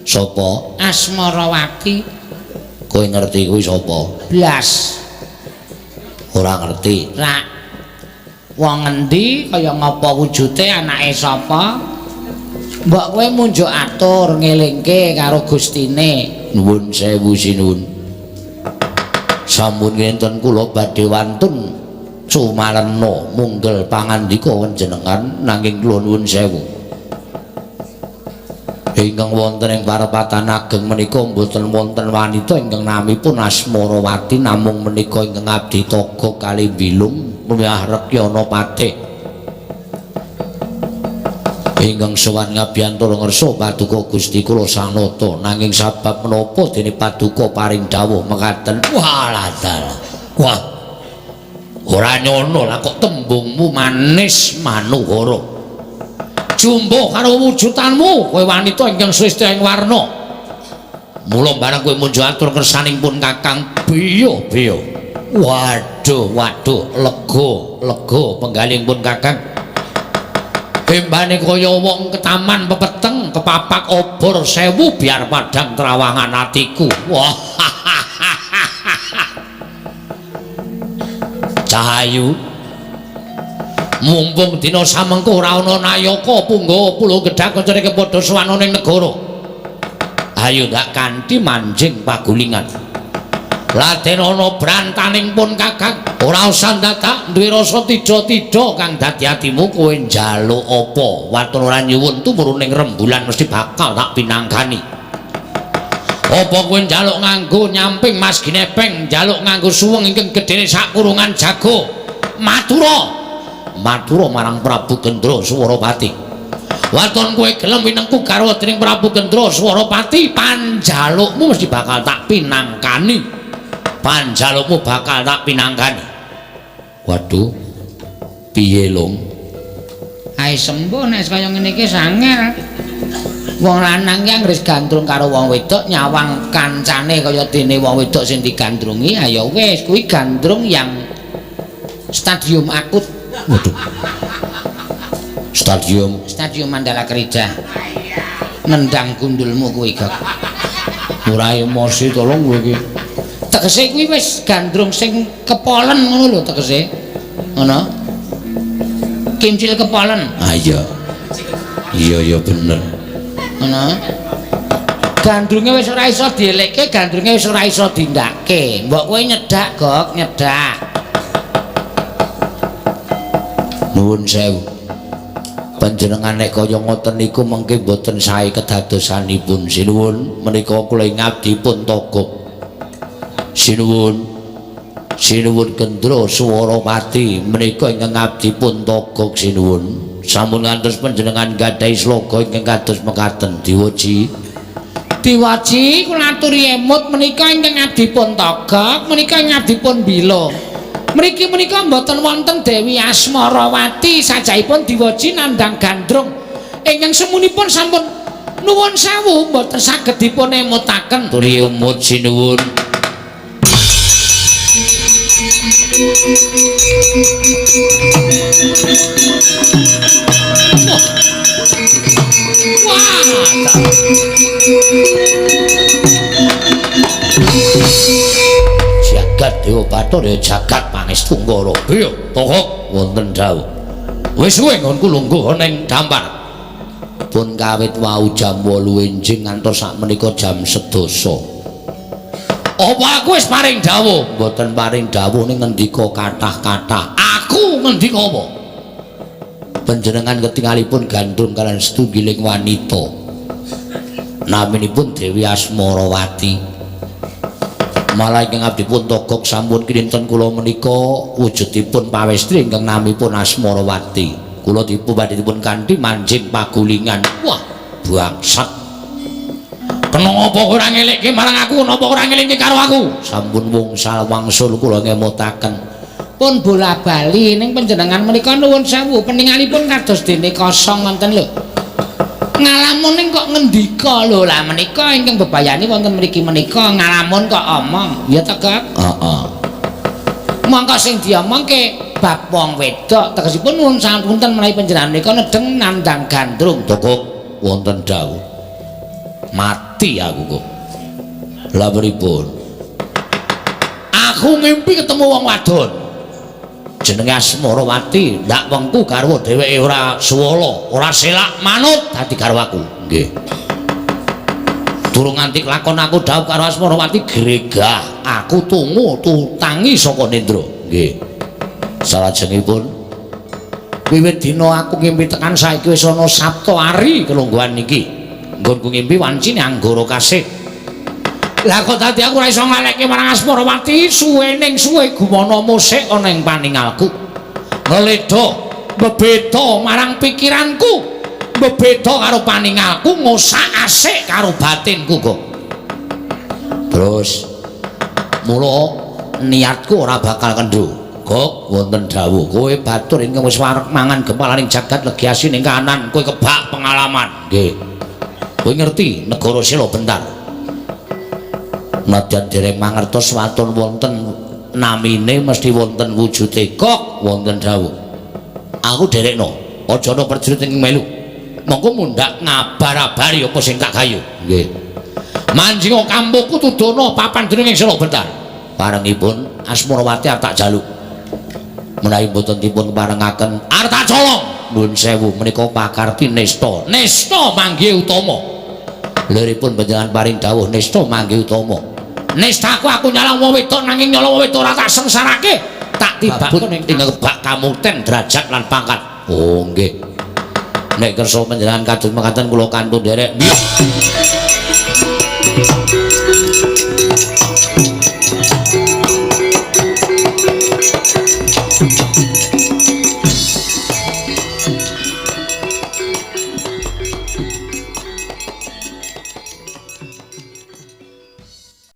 Speaker 1: Sapa?
Speaker 2: Asmarawati.
Speaker 1: Kowe ngerti kuwi sapa?
Speaker 2: Blas.
Speaker 1: Ora ngerti.
Speaker 2: Lah wong ngendi kaya ngapa wujude anake sapa? Mbok kowe munjuk atur ngelingke karo gustine.
Speaker 1: Nuwun sewu sinuwun. Sampun ngenten kula badhe wantun cumarena munggel pangandika panjenengan nanging kula nuwun sewu. Ingkang wonten ing parepatan ageng menika mboten wonten wanita ingkang namipun Asmarawati namung menika ingkang abdi toga kali bilung miyah rekyana patih. Ingkang sowan ngabiyantara ngersa paduka Gusti kula Sanata nanging sabab menapa dene paduka paring dawuh mekaten. Walah dalah. Wah. Ora nyono lah kok tembungmu manis manuhara. Jumbo karo wujudanmu kowe wanita ingkang sresta ing warna. Mula barang kowe munjuk atur kersaning pun Kakang biyo-biyo. Waduh, waduh, lega, lega penggaling pun Kakang. Embane kaya wong ketaman pepeteng kepapak obor sewu biar padang terawangan atiku. Wah. Cahayu. Mumpung dina samengko ora ana nayaka punggawa Pulo Gedhang kancane kepadha sowan ning negara. Ayo ndak kanthi manjing pagulingan. Laden ana brantaning pun Kakang, ora usah dadak duwe rasa tida-tida kang dadi atimu kowe njaluk apa? Waton ora nyuwun tumurun ning rembulan mesti bakal tak pinangkani. Apa kowe njaluk nganggo nyamping Mas Ginepeng, njaluk nganggo suweng ingkang gedene sak kurungan jago. Matura. Matura marang Prabu Gendra Surapati. Waton kowe gelem winengku garwa dening Prabu Gendra Surapati, panjalukmu mesti bakal tak pinangkani. Panjalukmu bakal tak pinangkani. Waduh. Piye, Lung?
Speaker 2: Ae sembuh nek kaya ngene iki sangel. Wong lanang ki anggere gandrung karo wong wedok nyawang kancane kaya dene wong wedok sing digandrungi, ayo wis kuwi gandrung yang stadium akut.
Speaker 1: Waduh. Stadium
Speaker 2: Mandala Krida.
Speaker 1: Nendang gundulmu kuwi, Gok.
Speaker 2: Ora emosi tolong kowe iki.
Speaker 1: Tegese kuwi wis gandrung sing kepolen ngono lho tegese. Ngono. Kimcil kepolen.
Speaker 2: Ah iya. Iya ya bener.
Speaker 1: Ngono. Gandrunge wis ora iso dielekke, gandrunge wis ora iso dindake. Mbok kowe nyedak, Gok, nyedak.
Speaker 2: Nuwun sewu. Panjenengan nek kaya ngoten niku mengke mboten sae kedadosanipun. Sinuwun menika kula ngabdi pun togok. Sinuwun. Sinuwun Gendra Swarawati menika ingkang ngabdi pun togok sinuwun. Sampun ngantos panjenengan gadhahi sloga ingkang kados mekaten diwaji.
Speaker 1: Diwaji kula aturi emut menika ingkang ngabdi pun togok, menika ngabdi pun bila. Mriki menika mboten wonten Dewi Asmarawati, sajaipun diwaji nandhang gandrung ingkang semunipun sampun nuwun sewu mboten saged dipun emutaken.
Speaker 2: Turi emut sinuwun.
Speaker 1: Wah.
Speaker 2: Jagat Dewa Bathara jagat Pangestu Nggara. Iya, Togok wonten dawuh. Wis suwe nggonku lungguh ning dampar. Pun kawit wau jam 8 enjing ngantos sakmenika jam 10. Apa aku wis paring dawuh? Mboten paring dawuh ning ngendika kathah-kathah. Aku ngendika apa? Panjenengan ketingalipun gandrung kaliyan setunggiling wanita. Naminipun Dewi Asmarawati. Malah ingkang abdi pun togok sampun kinten kula menika wujudipun pawestri ingkang namipun Asmarawati. Kula dipun badhe dipun kanthi manjing pagulingan. Wah, bangsat. Kena apa ora ngelekke marang aku, napa ora ngelingke karo aku? Sampun wungsal wangsul kula ngemutaken.
Speaker 1: Pun bola-bali ning panjenengan menika nuwun sewu peningalipun kados dene kosong wonten lho. Ngalamun ning kok ngendika lho lah menika ingkang bebayani wonten mriki menika ngalamun kok omong. Ya ta, Gok?
Speaker 2: Heeh.
Speaker 1: Mongko sing diomongke bab wong wedok tegesipun nuwun sapunten menawi panjenengan menika nedeng nandhang gandrung.
Speaker 2: Togok wonten dawuh. Mati aku kok. Lah pripun? Aku ngimpi ketemu wong wadon. Jenenge Asmarawati, ndak wengku garwa dheweke ora suwala, ora selak manut dadi garwaku. Nggih. Durung nganti lakon aku dhawuh karo Asmarawati gregah, aku tungu tutangi saka nendra. Nggih. Salajengipun wiwit dina aku ngimpi tekan saiki wis ana Sabta Ari kelungguhan niki. Nggonku ngimpi wancine Anggara Kasih.
Speaker 1: Lah kok dadi aku ora iso ngalekke marang Asmarawati, suwe ning suwe gumana musik ana ing paningalku. Ngledha, bebeda marang pikiranku, bebeda karo paningalku, ngosak-asik karo batinku kok.
Speaker 2: Terus mula niatku ora bakal kendho. Gok wonten dawuh, kowe batur ingkang wis wareg mangan gempalaning jagat legi asin ing kanan, kowe kebak pengalaman. Nggih. Kowe ngerti negara Sela Bentar. Nadyan dereng mangertos waton wonten namine mesti wonten wujude. Kok wonten dawuh. Aku derekno, aja ana prajurit ing melu. Monggo mundhak ngabar-abari apa sing tak gayu. Nggih. Manjinga kampungku tudono papan dening ing Sela Bentar. Parengipun Asmarawati arep tak jaluk. Menawi mboten dipun parengaken arep tak colong. Nuwun sewu menika pakarti nista. Nista manggih utama. Liripun panjenengan paring dawuh nista manggih utama.
Speaker 1: Nistaku aku nyolong wong wedok nanging nyolong wong wedok ora tak sengsarake, tak tibakon ing
Speaker 2: kebak kamukten derajat lan pangkat. Oh nggih. Nek kersa panjenengan kados mekaten kula kantun nderek.